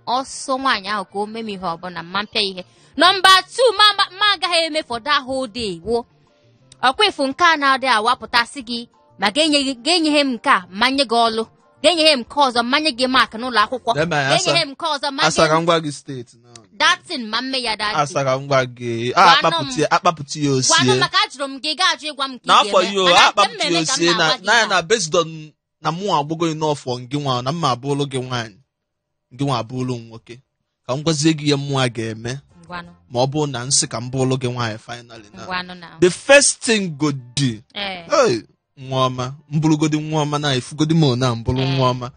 ọsọ nwaanyị ahụ ka o mee m ihe ọbụla mma mpịa ihe nọmba 2 ma agaghị eme for that whole day wo ọkwa ifu nke a na-adị awapụtasị gị ma ga-enyeghị m nke a manye gị ọlụ ga-enyeghị m nke ọzọ manye gị mak n'ụlọ akwụkwọ Eme ya, asa. ga-enyeghị m nke ọzọ ma Asa ka m gwa gị steeti na. datin ma mme ya datin Asa ka m gwa gị. Gwanụ m. Akpapụta ya gwanụ osie. maka ajụrụ m gị gaa ajụ ịgwa m nke ị N'afọ ga-eme yi o, mana nke m akpapụta ya na-eme ka m osie na na-agwa gị na ya taa. na based on na mụ agbụgo enough on gị nwa na mma abụụlụ gị nwaanyị. Gị nwa abụụlụ m nwoke. Ka m gwazie gị ihe mụnwa ga-eme Ngwanụ, ma ọ bụrụ na nsị ka m bụụlụ gị nwaanyị finally na. ngwanụ na The first thing go dị. ee Hey, nwa ọma mbụrụgodi nwa ọma na efugodi m na mbụrụ nwa ọma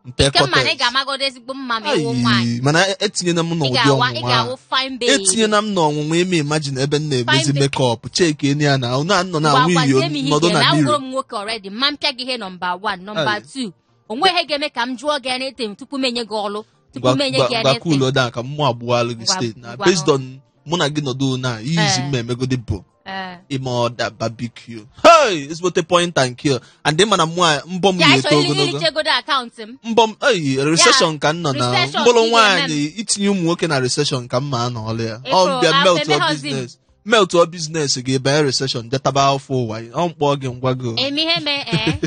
nte nke mma na ị kọtes. ga-amagodo ezigbo mma ma ịwụ nwaanyị Ayi, mana etinyela m ị n'ụdị ga-awa ị ọnwụnwa ga-awụ a. fine babe Etinyela m n'ọnwụnwa ime imagine ebe m na-emezi Fine babe. mekọp cheki enu ya na na anọ na Ngwa nwunye gwazie m ihe ị nọdụ ga-eme na awụgoro miro m nwoke already mma mpịa gị ihe nọmba 1 nọmba Ayi. 2 onwe ihe ga-eme ka m jụọ gị anything tupu m enye gị ọlụ tupu m enye gị anything gwakwulo da ka mmụ agbụghalụ gị Ngwa- steeti na ngwa- based on mụ na gị nọdụ na ihe izi Eh. mma emegodi bụ Ee. ime ọda barbecue hey ezigbote point and kill and ị ma na mụ mbọ m ya ga-eto ịchọ ogologo ilichegodo akaụntụ m mbọ m eyi recession ka m nọ na recession mkpụrụ ka ị ga-eme nwaanyị itinye ụmụ nwoke na recession ka m ma anọ ọlụ ya Ịfụ, ọ bịa afọ melt your emeghọzi m. business melt your business ga-ebanye recession jetaba afọ ụwa ọ mkpọ gị ngwa gị o. eme ihe mee ee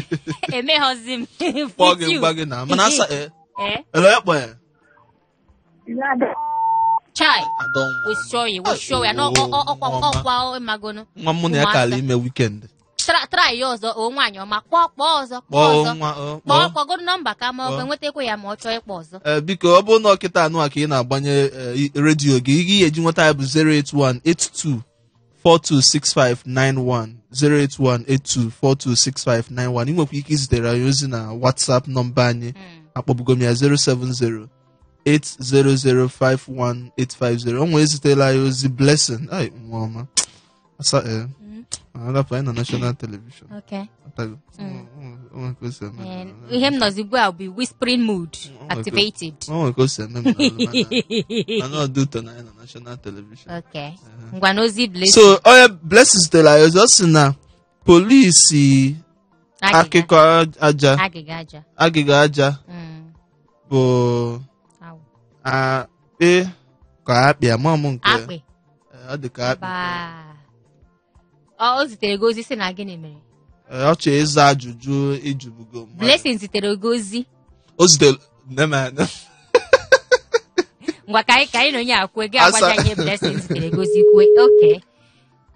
emeghọzi m kpọọ with gị you ngwa gị na mana asa ee ee ele ekpo ya chai adọ nwa we show you we show you no ọkwa ọkwa ịmagonu nwa mụ na ya kala ime weekend try ya ọzọ o nwaanyị ọma kpọọ kpọọ ọzọ kpọọ kpọọ ọzọ nwa ọ, kpọọ kpọọ kpọgodo nọmba ka ma ọ Kpọọ. ga-enwetakwa ya ma ọ chọọ ịkpọ ọzọ Ee, biko ọ bụrụ na ọkịta anụ a ka ị na-agbanye redio gị ihe eji nweta ya bụ 08182 426591 08182426591 ị nwekwa ike izitere anyị ozi na WhatsApp nọmba anyị akpọbugo m ya 070 80051850 o nwee ezitela anyị ozi Blessing ai nwa ọma asa ee arapụ anyị na national television Okay. Atago. O nwee ka o si eme m Eh, ihe m nọzi ugbu a bụ whispering mood activated. o nwee ka o si eme m n'ọrụ, mana ọ dị ụtọ na anyị na national television Okay. Ngwa n'ozi Blessing. so onye Blessing zitere anyị ozi ọ sị na polisi Agịga. akụkọ aja Agịga aja. agịga aja bụ Awụ. akpị ka akpị ama m nke Akpị. ọ dị ka akpị Baa. Ọ o zitere gị ozi sị na gịnị mere? Ọ chọrọ ịza ajụjụ ịjụbugo mmadụ. Blessing zitere gị ozi. O zitere nne m anya. Ngwa ka anyị na onye a kwue gị Asa. agwaja ihe Blessing zitere gị ozi kwue. Okay.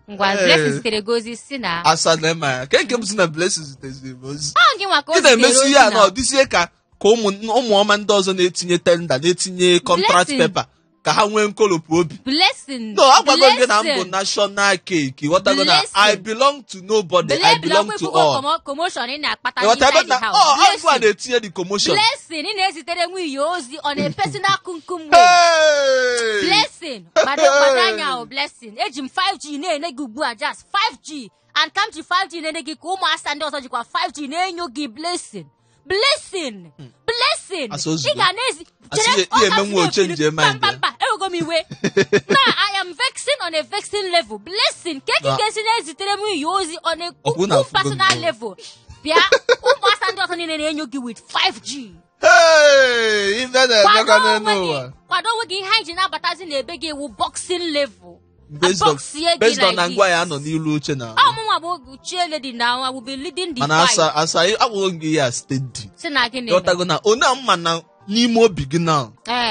Ngwa Blessing zitere gị ozi sị na Asa nne m anya. Ke nke m sị na Blessing ziteziri m ozi. ọ gị nwa ka o Ị zitere na-emesi ozi ihe a na na ọ dịzie ka ka ụmụ ọma ndị ọzọ na-etinye tenda na-etinye contract Blessing. paper ka ha nwee nkolopụ obi. Blessing. No, agwago m gị na m bụ Blessing. national cake. Ghọtago na Blessing. I belong to nobody. I belong to all. Commotion ị na-akpata Ghọta ebe inside na the house. ọ agwa Blessing. na-etinye the commotion. Blessing ị na-ezitere nwunye ozi on a personal kumkum way. Hey! Blessing gbado anya o Blessing eji m 5G na-ene gị ugbu a just 5G and ka m ji 5G na-ene gị ka ụmụasa ndị ọzọ jikwa 5G na-enyo gị Blessing Blessing Blessing Asa ozugbo. ị ga na-ezi Asị chere ihe ọ ka eme nwa si oche na-efiri nje mind mba ya. mba Ewego m iwe. Na I am vexing on a vexing level. Blessing, ka ị ga-esi na-ezitere m iyo ozi on a personal level. Bịa, ụmụasa ndị ọzọ niile na-enyo gị with 5G. Hey, ife na-emekwa n'ụwa. Kwado onwe gị, ihe anyị ji na-abatazi n'ebe gị ewu boxing level. Based on na ngwa ya nọ n'ilu oche na. Ọmụnwa bụ Uche lady na I will be leading the mana fight. Asa akpụghị gị ya steady. Si na gịnị? Ghọtago na onye mma na n'ime obi gị na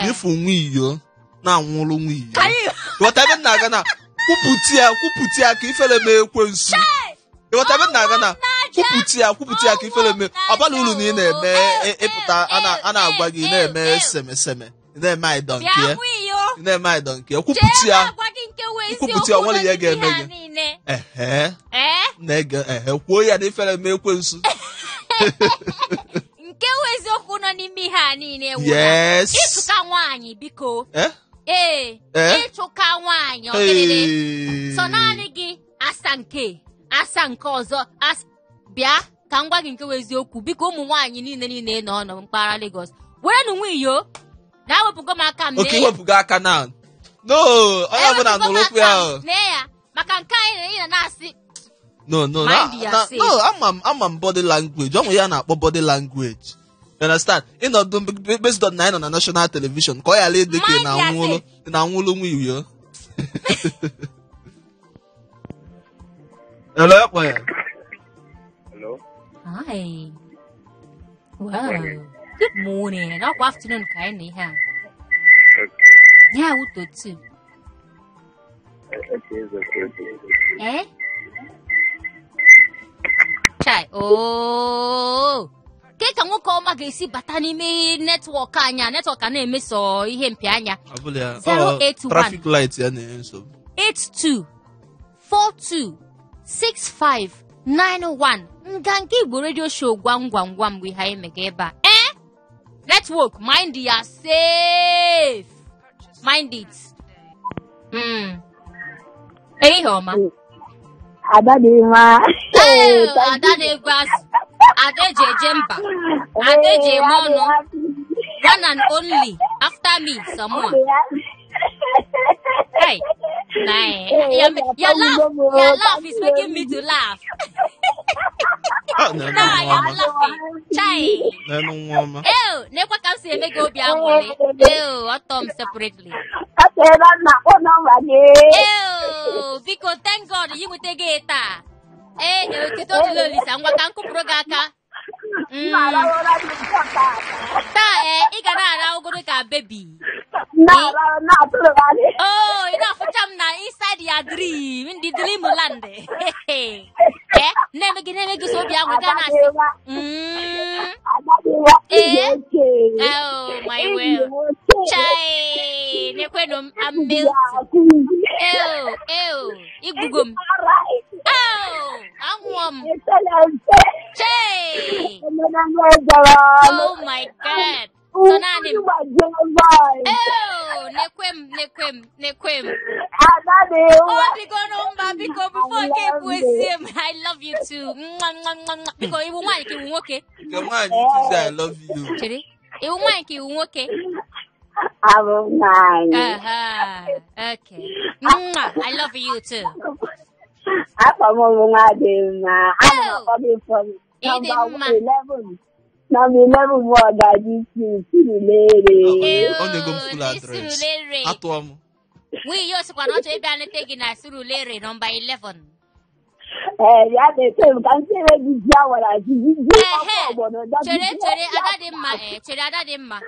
ifu nwa iyo na-anwụrụ nwa iyo. Ghọta ebe na-aga na kwupụta ya ka ifere mee ekwensu. Ghọta ebe na-aga na kwupụta ya ka ifere mee. Ọbala uru na ị na-eme ịpụta a na-agwa gị na-eme seme na-eme I don't care. Na-eme I don't care. Kwupụta ya. Kwupụta ya nwere ihe ga-eme gị. Ehe. Na-ege ehe kwuo ya na ifere mee ekwensu. Nke eziokwu nọ n'ime ihe a niile wụ. Yes. Ịchụka nwaanyị biko. Ee. Ịchụka nwaanyị ọgịrịrị. So naanị gị asa nke asa nke ọzọ bịa ka m gwa gị nke eziokwu biko ụmụ nwaanyị niile nọ na mpaghara Lagos. Werenụ nwa iyo na-ewepụgo m aka m. Oke iwepụgo aka na. No, onye ọbụla nụrụ okwu ya. Nee ya maka nke anyị na na-asị. No, ama m body language. Ọ nwe ya na-akpọ body language. You understand? Ịnọdụ based on na anyị nọ na national television ka ọ ghara ịdị ka ị na-anwụlụ nwa iyo. Hello, ekpo ya. Hello. Hi. Wow. Good morning. Ọkwa afternoon ka anyị na ihe a. Ya ụtụtụ. Eh? Chai, oh. Ke ka nwoke ọma ga-esi bata n'ime netwọk anya, netwọk a na-emeso ihe mpi anya. 081 traffic light ya na-enye nsogbu. 82 42 65 91. Nganga Igbo radio show gwam gwam gwam mgbe ha emega ebe a. Eh? Network, mind yourself. Mind it. Ehihie ọma. Ada dị mma. Ada na-egwu azụ. Ada eji eje mba. Ada eji eme ọnụ. One and only. After me, someone. Hey. Your laugh is making me to laugh. Now I am laughing. Chai. Ew, nekwa ka m si eme gị obi aṅụrị. Ew, ọtọ m separately. Ew, biko thank God you nweta gị taa. Ee, kedu odile Olisa ngwa ka m kụpụrụ gị aka. Taa ị ga na-ara ogoro ka baby. Oh, ị na-afụcha m na inside your dream, in the dream land. Eh, na-eme gị so obi aṅụrị ga na-asị. Eh? Oh, my will. Chai, nekwenu m, I'm melting. Ew, igbugo m. Oh, anwụọ m. Chai. Oh my God. So naanị m. Ew, nekwe m. Oh, biko no mba, biko before nke bụ ezi m. I love you too. Biko iwu nwaanyị ka iwu nwoke. Nke nwaanyị too say I love you. Chere, iwu nwaanyị ka iwu nwoke. Abụ nwaanyị. Aha, okay. I love you too. Afọ m bụ nwa dị mma. Ana m akpọ gị from number 11. Number 11 bụ ọgaji Surulere. Onyego m full address. Atụọ m. Nwunye osikwa na ọ chọrọ ịbịa leta gị na Surulere nọmba 11. Ee, ya na-ete m ka m tinyere gị ji awara ji ji ọgbọnọ. Chere Ada dị mma, chere Ada dị mma.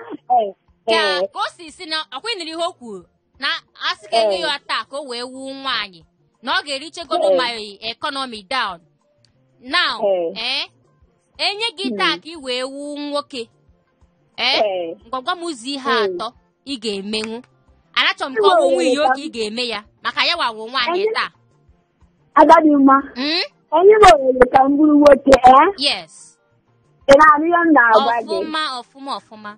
Ka o si na ọkwa ịnụrụ ihe o kwuru na asị ka enye ya taa ka o wee wuo nwaanyị na ọ ga-erichegodo my economy down. Now, enye gị taa ka ị wee wuo nwoke. Ngwagwa m ụzọ ihe atọ ị ga-emenwu. Anachọ m ka ọ bụ nwa iyo ka ị ga-eme ya maka ya wawo nwaanyị taa. Ada dị mma. Enyi m ohere ka m bụrụ nwoke, Yes. Ị na-anụ ihe m na-agwa gị? Ọfụma.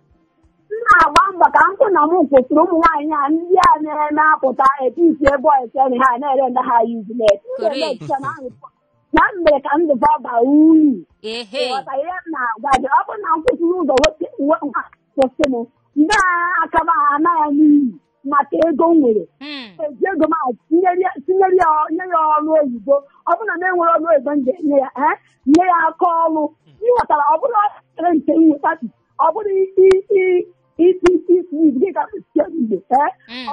M na-agba mbọ ka m kwụ na m kwụsịrị ụmụ nwaanyị a ndị a na-eme apụta etiti ebe ọsịa ha na-ere ndị ha useless. Na m mere ka ndụ ba uru. Ịghọta ihe m na-agwa gị? Ọ bụrụ na m kwụsịrị ụzọ nwoke kwụsị m, ndị aka m anaghị n'iyi. Maka ego m nwere, eji ego m ahụ tinyere ya nye ya ọrụ oyibo. Ọ bụrụ na m enwere ọrụ oyibo m ga-enye ya, nye ya aka ọrụ. Ị ghọtara? Ọ bụrụ ere nke m nweta, ọ bụrụ isi isi gị ka mgbe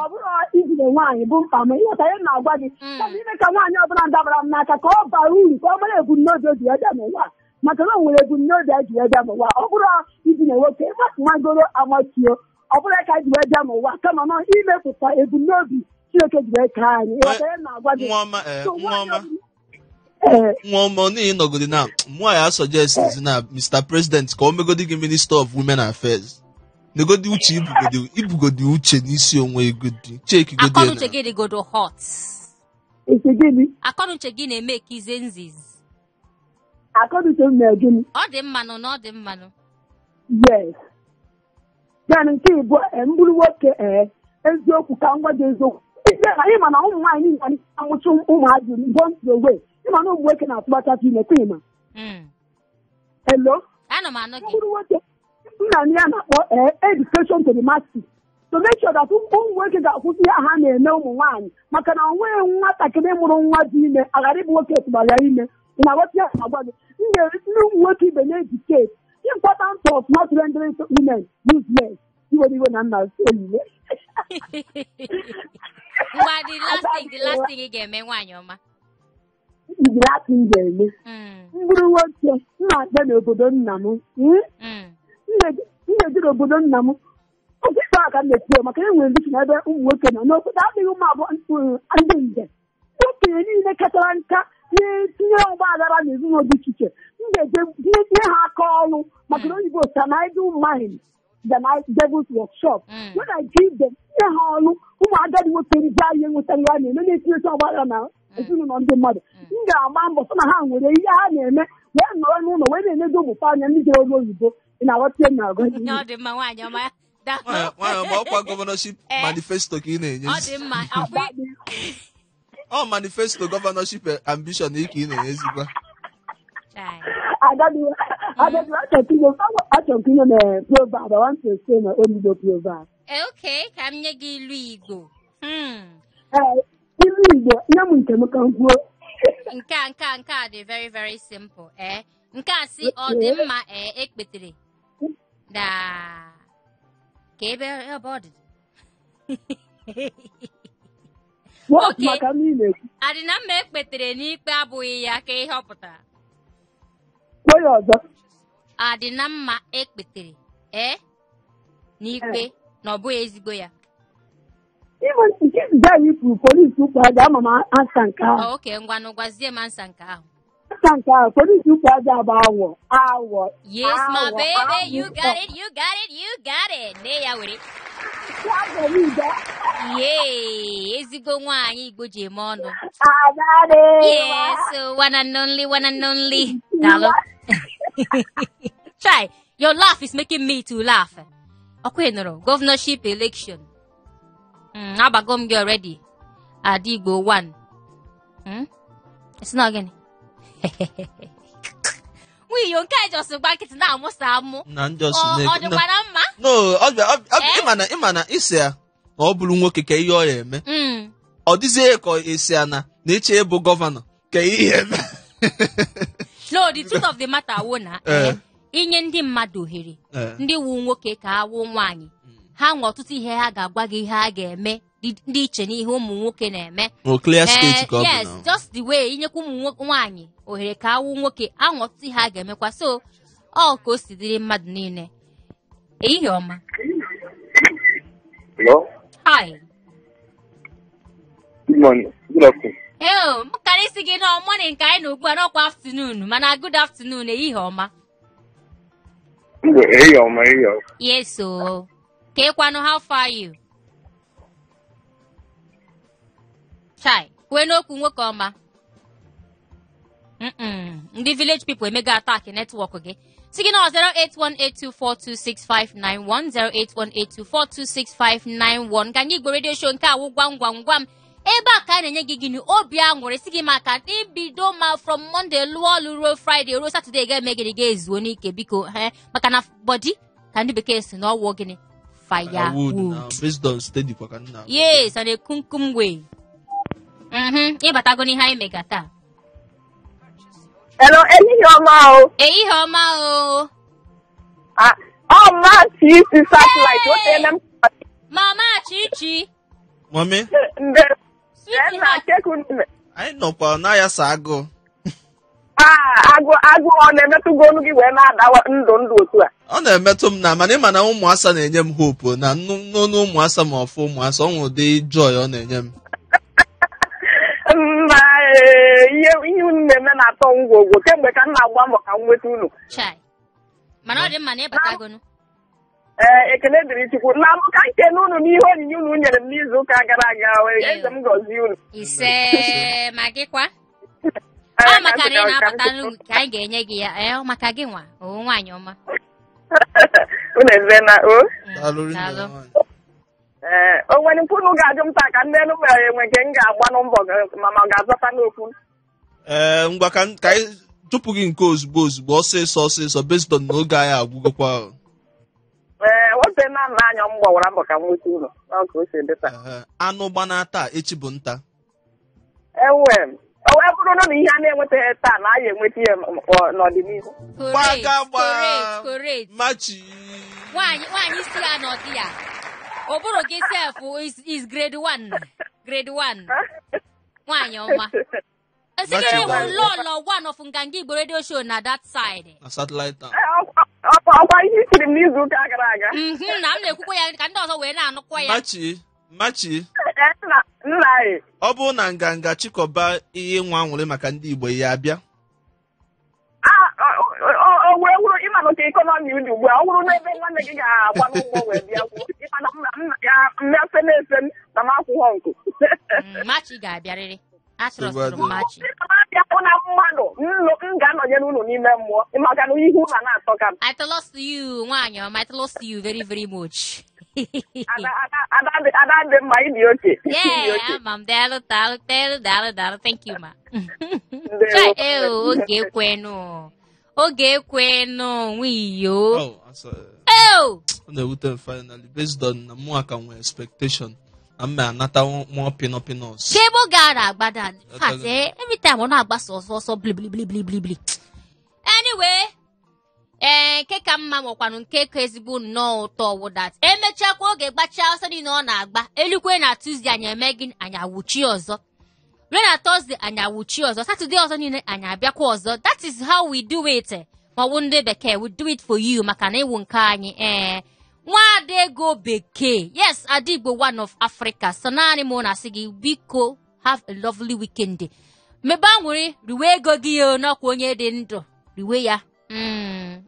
ọ bụrụ ijide nwaanyị bụ mkpa m. Ịghọtara ihe m na-agwa gị? Kama ime ka nwaanyị ọbụla dabara m n'aka ka ọ bara uru, ka ọ mara ebumnobi o ji ya bịa n'ụwa, maka na o nwere ebumnobi a ji ya bịa n'ụwa. Ọ bụrụ idina nwoke magoro amachio, ọ bụrụ ka ji wee bịa n'ụwa, kama na imepụta ebumnobi Chineke ji wee kee anyị. Ịghọtara ihe m na-agwa gị? Nwa ọma, So, nwa nwaanyị ọma. Ee. Nwa ọma, n'ihi nọgodi na mụ ya suggest na Mr. President ka o megodi gị Minister of Women Affairs. Negodi uche, ibugodi uche n'isi onwe egodi chekigodi. Akọnuche gị dịgodo hot. Esi gịnị? Akọnuche gị na-eme ka ize nzizi. Akọnuche m mere gịnị? Ọ dị mmanụ na ọ dị mmanụ. Yes. Then nke ịbụ, m bụrụ nwoke, eziokwu ka m gwa gị eziokwu. Anyị ma na ụmụ nwaanyị niile na-amụcha ụmụazị born the way. Ịma na ụmụ nwoke na-atụbacha ime kwa ịma. Hello? Ana m anụ M gị. bụrụ nwoke, nna m ya na-akpọ education to the masses to make sure that ụmụ nwoke ga-akwụsị ya ha na-eme ụmụ nwaanyị, maka na onweghị nwatakịrị mụrụ nwa dị ime aghara ịbụ nwoke tụbara ya ime. Ị na-aghọta ya na-agwa gị? M ga-eri ndị ụmụ nwoke ibe na-educate importance of not rendering women useless. Iwe iwe na nna oyiwe. Ngwa, the last thing ị ga-eme, nwaanyị ọma. The last thing ga-eme, m bụrụ nwoke, m na-abịa n'obodo nna m, M ga-eji n'obodo nna m oge ikpe a ka m na-ekwu, maka na enwere ndị n'ebe ụmụ nwoke nọ n'obodo adịghị ụmụ abụọ, ndị njem okenye niile kachara nka na-etinye ọgba aghara n'ezinụlọ dị iche iche. M ga-eje tinye ha aka ọrụ, maka na oyibo sị na idle mind the devil's workshop. When I give them, nye ha ọrụ, ụmụ agadi nwoke ndị ahịa enwetara ya na-eme na-etinyesi ọgba aghara na ezinụlọ ndị mmadụ, m ga-agba mbọ sị na ha nwere ihe ha na-eme wee nọrọ n'ụlọ wee na-enedo ụmụ anya ndị jere ọrụ oyibo. Ị na-aghọta ihe m na-agwa gị? Ọ dị mma, nwaanyị ọma. Nwaanyị ọma, ọkwa governorship manifesto ka ị na-enye. Ọ dị mma. Akwa Ọ manifesto governorship ambition ka ị na-enyezikwa. Chai. Agadi agadi, achọrọ m tinye na proverb. I want to say my own Igbo proverb. Okay, ka m nye gị ilu Igbo. Ee, ilu Igbo, nye m nke m ka m kwuo. Nke a dị very very simple. Nke a si ọ dị mma ekpetere na ka ebe ọ dị. What? Okay. Maka m ị na-ekwu. Adị na mma ekpetere n'ikpe abụghị ya ka ihe ọ pụtara. Kwuo ya ọzọ. Adị na mma ekpetere n'ikpe na ọ bụghị ezigbo ya. Ịma nke nze anyị kwuru polisi ụkwụ aja, ama m answer nke ahụ. Oh, okay, ngwanụ, gwazie m answer nke ahụ. Answer nke ahụ, polisi ụkwụ aja bụ awọ awọ. Yes, my Awọ, baby, you awọ. got it, you got it, you got it. Nne ya were. Awọ niile. Yay, ezigbo nwaanyị Igbo ji eme ọnụ. Adadị. Yes, so one and only, one and only. Daalụ. Chai, your laugh is making me to laugh. Ọkwa ị nụrụ, governorship election. Abago m gị already. Ada Igbo 1. It's not gịnị? Nwunye nke a just gba nkịtị na-amụsa amụ. Na ndị ọsụ Ọ dịkwa na mma? No, ịma na isi ya na ọ bụrụ nwoke ka ihe ọ ya eme, ọ dịzie ka esi ya na ịchọ ịbụ governor ka ihe eme. No, the truth of the matter wụ na inye ndị mmadụ ohere, ndị wu nwoke ka ha wụ nwaanyị, ha nwe ọtụtụ ihe ha ga-agwa gị ihe ha ga-eme dị iche n'ihe ụmụ nwoke na-eme. O clear state ka ọ bụ Yes, na. just the way inyekwa ụmụ nwaanyị ohere ka awụ nwoke, ha nwe ọtụtụ ihe ha ga-emekwa. So ọ ka o si dịrị mmadụ niile. Ehihie ọma. Hello? Hi. Good morning. Good afternoon. Eo, m kara isi gị na morning ka anyị nọ ugbu a n'ọkwa afternoon, mana good afternoon, ehihie ọma. Mgbe ehihie ọma, ehihie ọma. Yes o, ka ịkwanụ, how far are you? Chai, kwue n'okwu, nwoke ọma. Ndị village people emego attack network gị. Si gị na 08182426591, 08182426591, ka anyị Igbo radio show nke awụ gwam gwam gwam. Ebe a ka a na-enye gị gịnị? Obi aṅụrị. Si gị maka ibido ma from Monday lụọ ọlụ ruo Friday ruo Saturday ga-eme gịnị? Ga-ezuo n'ike, biko. He maka na body ka ndị bekee si na ọwụ gịnị? firewood. Based on steady kwa ka nna. Yes, on a kumkum way. Ịbatago n'ihe anyị mega taa. Hello, ehihie ọma o. Ehihie ọma o. Ọ ma Chichi satellite o teela m. Mama Chichi. Mami. Anyị nọkwa n'ahịa sa agụụ. Agụụ ọ na-emetụgo ọnụ gị wee na-ada ndụ ndụ otu a. Ọ na-emetụ m na mana ịma na ụmụasa na-enye m hope na n'ọnụ ụmụasa ma ọfụ ụmụasa ọ nwere ụdị joy ọ na-enye m. Mma ihe unu na-eme na-atọ ngwogwo kemgbe ka m na-agba mbọ ka m nweta unu. Mana ọ dị mma na ịbatagonu. Ee, ekele dịrị Chukwu na m ka nkene unu n'ihe onyinye unu nyere m n'izu ụka gara aga. Eze m gọzie unu. Ise ma gị kwa. Ọ maka na ị na-abata n'ugwu ka anyị ga-enye gị ya. Ee, ọ maka gị nwa o nwaanyị ọma. Unu eze na o. Ee, o nwere mpụ unu ga-ajụ m taa ka ndị elu mere enwe nke m ga-agba n'mbọ ma ma ọ ga-azọta n'okwu. Ee, ngwa ka anyị tupu gị nke ozugbo ozugbo ọsịsọ ọsịsọ based on na oge anyị agwụgokwa. Ee, nwoke na nna anya m gbawara mbọ ka m nweta ụlọ n'ọkụ ose dị taa. Anụ gbana taa echi bụ nta. Ewe m. O wee bụrụ na ihe a na-enwetaghị taa na anyị enweta ihe n'ọdịnihu. Correct. Machi. Nwaanyị isi ya n'ọdị ya. Ọ bụrụ gị sef is grade 1. Grade 1. Nwaanyị ọma. Esikere lọlọ one of Nganga Igbo radio show na that side. Na satellite town. Ọkwa ihe isiri m n'izu ụka gara aga. Na m na-ekwukwa ya ka ndị ọzọ wee na-anụkwa ya. Machi. Nna anyị. Ọ bụrụ na nganga chịkọba ihe nwa anwụrị maka ndị Igbo ya abịa. O wee wuru ịma na oke ekọnọmi dị ugbu a ọ wụrụ n'ebe nwanne gị ga-agba n'ụgbọ wee bịa kwuo ịma na mmefe na-efe m na m akwụghọ nkụ. Machi ga-abịarịrị. Achọrọ Machi. Abịa na mmadụ m ga-anọnyere unu n'ime mmụọ maka na ihu na na-atọ ka m. I trust you nwaanyị ọma. I trust you very very much. Ada dị mma ịdị oke. Yeah, ama m. Daalụ daalụ daalụ daalụ. Thank you ma. Oge ekwenụ. Oge ekwenụ nwiyo. Ọ na-ewute m finally based on na mụ aka nwee expectation. I'm anata more pinopinos. Kebo gara agbada. Fat every time ọ na-agbasa ọsọ ọsọ bli bli bli bli bli bli. Anyway, nke ka mma nwekwanụ nke ka ezigbo nnọọ ụtọ wụ that. Emechakwa oge gbachaa ọsọ niile ọ na-agba. Elukwe na Tuesday anyị eme gị anyị awụchi ọzọ. Rue na Thursday anyị awụchi ọzọ. Saturday ọzọ niile anyị abịakwa ọzọ. That is how we do it. Ma ọ bụ ndị bekee, we do it for you maka na ịwụ nke anyị. Nwada ego bekee. Yes, Adigbo one of Africa. So naanị mụ na-asị gị biko have a lovely weekend. Mebe anwụrị riwe ego gị n'ọkwa onye dị ndụ riwe ya.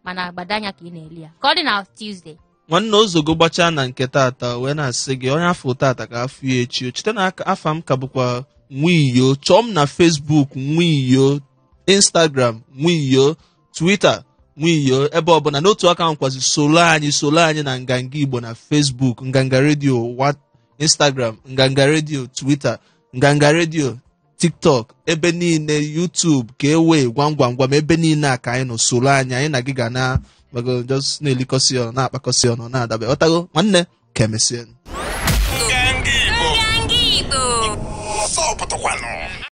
Mana gbadanya ka ị na-eli ya. Ka ọ dị na Tuesday. Nwanne ozogo gbachaa na nke tata wee na-asị gị onye afọ tata ka afọ ya echi. Chite na afa m ka bụkwa Nwiyo. Chọọ m na Facebook Nwiyo, Instagram Nwiyo, Twitter Nwiyo, ebe ọbụla. N'otu aka nkwazi solo anyị na Nganga Igbo na Facebook, Nganga Radio, Instagram, Nganga Radio, Twitter, Nganga Radio, TikTok, ebe niile, YouTube, ka e wee gwam gwam gwam ebe niile a ka anyị nọ. Solo anyị na gị ga na just na-elikọsi ọnụ, na-akpakọsi ọnụ, na-adabe. Ọtago nwanne ka emesịa.